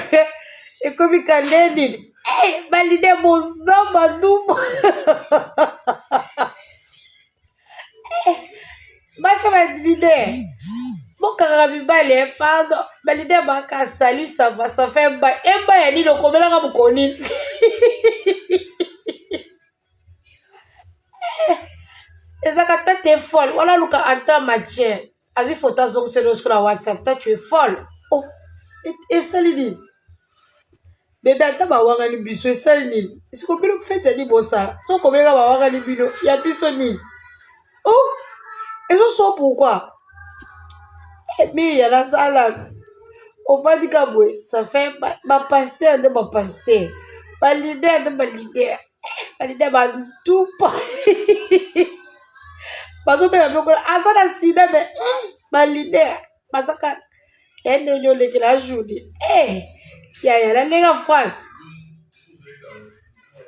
ekomi kande nini hey, balide boza bandumba hey, basi balide bokangaka mibali eh, pardon balide baka salut ça va ça fait ba eba ya nini okomelaka mokolo nini ezaka ta te folle wana luka ata matière azwi foto azongiseli yo sikoyo na whatsapp ta tu es folle oh esali nini bebe ata bawangani biso esali nini esiko bino feti ya nini bosala so kobenga bawangani bino ya biso nini oh ezoso pourquoi eh, miya nasala ofandi ka boye ça fait bapaster nde bapaster balider nde balider balida bantupa bazobenga biloko aza na sida me hmm, balider bazaka ya ndenge olekela journée eh, yaya na ndenge ya france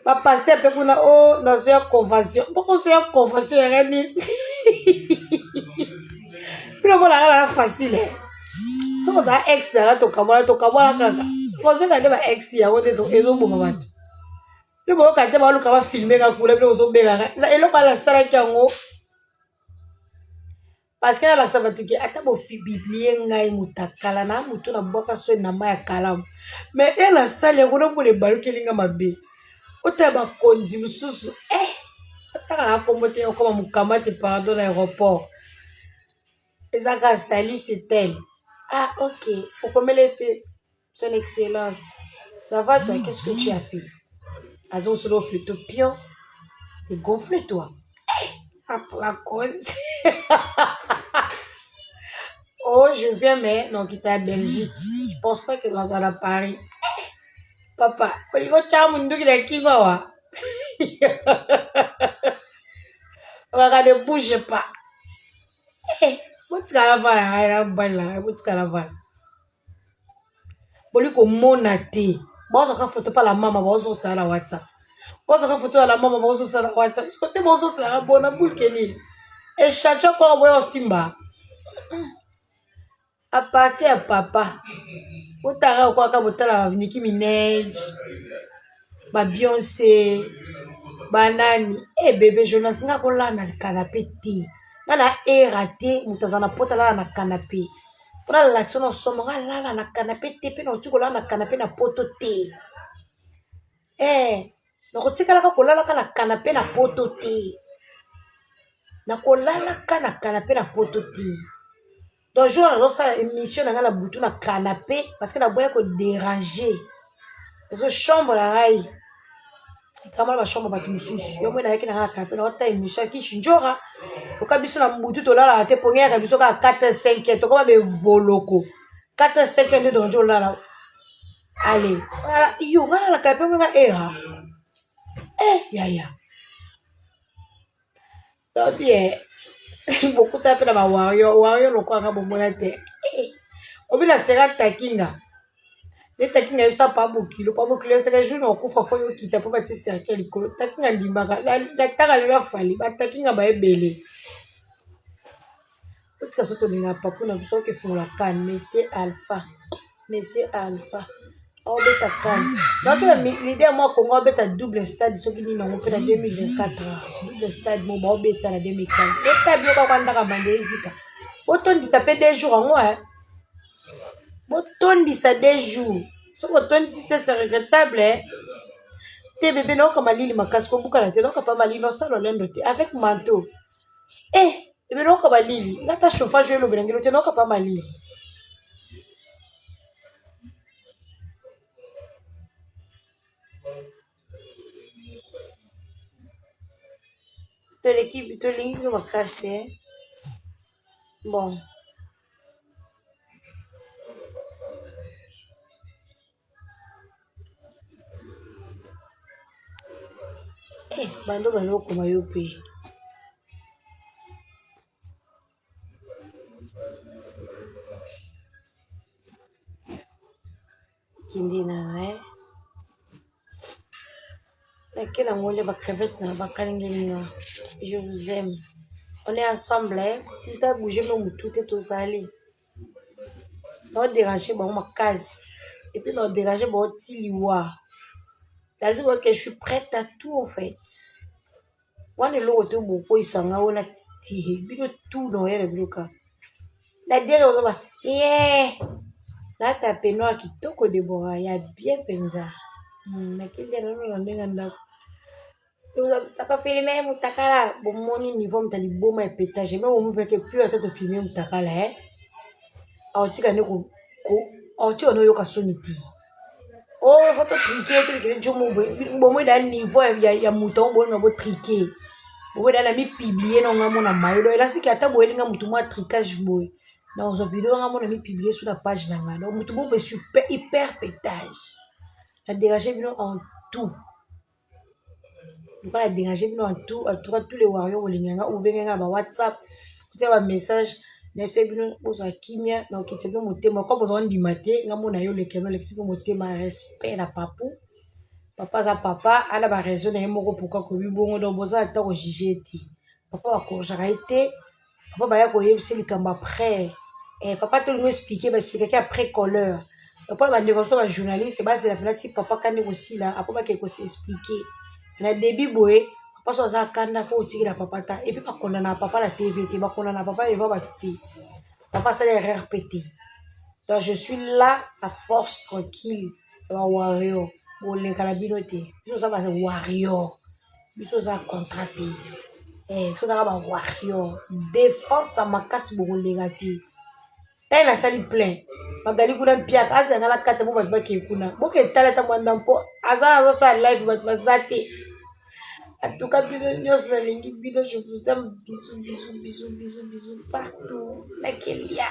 bapaster mpe kuna o oh, nazoya convention bokozoya convention yanga nini bino bolaka na facile soki ozala ex nanga tokabwana tokabwana kaka kozonga nde ba ex yango nde ezoboma bato bino boyoka te baluka bafilme nga kuna bino bozobengaka na eloko wana nasalaki yango parceke nalakisa bato ke ata bobiblie ngai motakala na motu nabwaka soni na mai ya kalamu mais e nasali yango namona ebalukeli nga mabe otala bakonzi mosusu e ataka na kombo te okoma mokamate pardon na aéroport eza kaka salut c'est tel ah ok okomeli mpe Son excellence, ça va toi, qu'est-ce que tu as fait? Azon solo flûte pion, et gonfle toi. La cause. oh, je viens, mais non, qui à Belgique. Je pense pas que dans à Paris. Papa, olingo tya munduki na kingo awa. Waka ne bouge pas. Eh, botikala vala, na mobali na ngai, botikala vala. Boli komona te bazwaka foto pa la mama bazosala na whatsapp bazwaka foto ya la mama bazosala na whatsapp siko te bozosalaka bona bulke nini echantion koko boya osimba a partir ya papa botanga okwaka botala ba Nicki Minaj ba Beyonce. Banani e bebe Jonas nga kolala na canapé te nga na era te moto aza na poto alala na canapé mpona lalakisa na somo nga alala na canapé te mpe nakoki kolala na canapé na poto te eh nakotikalaka kolalaka na canapé na poto te nakolalaka na canapé na poto te. Donc jour wana nazosala émission na ngai na butu na canapé parce que naboya ko déranger parce que chambre na ngai ekama na bachambre bato mosusu yo moi nayaki na ngai na canapé naota émission ya kishinjora oka biso na butu tolalaka te pongi eyaka biso kaka 4 5 heures tokoma bevoloko 4 5 heures nde tokoki olala ale yo ngai nalaka canapé nga era eh yaya Tobi eh bokuta mpe na ba warrior warrior lokola nga bomona te eh, obi na sera takinga nde takinga yebisa pa bokilo pa bokilo esaka jour na okufa fo yokita mpo batie cercueil likolo takinga ndimaka nataka lelo afali batakinga baebele otika so tolingaka papu na biso oke fungola kane monsieur alpha monsieur alpha aobeta kane naoki na leader mwa kongo aobeta double stade soki nini yango mpe na 2024 double stade mo baobeta na 2004 beta biloko akwandaka banda ezika botondisa mpe deux jours yango eh. Botondisa deux jours soki botondisi te c'est regrettable eh. Te bebe naoka malili makasi kobukana te naoka pa malili nasala lolendo te avec manteau Eh, ebe naoka malili nga ata chauffage oyo elobela ngelo te naoka pa malili toleki tolingi bino makasi eh. Bon Eh, bando bazokoma yo mpe kindi na ngai nake nango nde ba crevette na bakalingeli nga je vous aime on est ensemble eh? nta bouge no motu te tozali nao déranger bango makasi et puis nao déranger bango ti liwa nazi boke je suis prête à tout en fait wana eloko te bokweyisa nga wana titi bino tout na oyela bino kaka na dere ozoba ye nata peignoir kitoko Deborah ya bien mpenza nakende nano na ndenge ya ndako toko filme mutakala bomoni niveau moto ya liboma ya petage me bomoni peke pure ata tofilme mutakala e aotika nde aotika nde oyoka soni te o fo totrike tolekele jo bomoi da niveau ya moto yango bolinga botrike bomoi da na mipiblie na nga mona mayo do elasiki ata boyeli nga moto mwa tricage boye nakozwa video nga mona mipiblie sur na page na nga donc moto bobe super hyper petage na dérange bino en tout lokola dérange bino en tout en tout cas tous les warriors bolinga nga obenge nga na ba whatsapp otia ba message nayebisa bino bozwa kimia na okitisa bino motema kwa bozwa ndima te nga mona yo leke no olekisi bino motema respect na papu papa aza papa ana ba raison na ye moko pourquoi kobi bongo donc boza ata kojuge te papa bakorjaka ye te papa baya koyebisa likambo après eh, papa tolingo explike baexplikaki après coleur lokola bandeko biso bajournaliste bazela mpena ti papa kande kosila apo bakende kosexplike na début boye papa so aza kanda fo otikela papa ta epuis bakondana papa na tv te bakondana papa devant bato te papa asali erreur mpe te donc je suis là à force tranquille ya bawario boleka na bino te biso oza bawario biso oza contrat te eh, biso ozaka bawario defense ya makasi bokoleka te ntango nasali plein magali kuna mpiaka azanga na kata bo bato bakei kuna boketala ata mwa ndambo mpo aza nazosala live bato baza te atuka bino nyonso nalingi bino je vous aime bisou bisou bisou bisou bisou partout nakelia.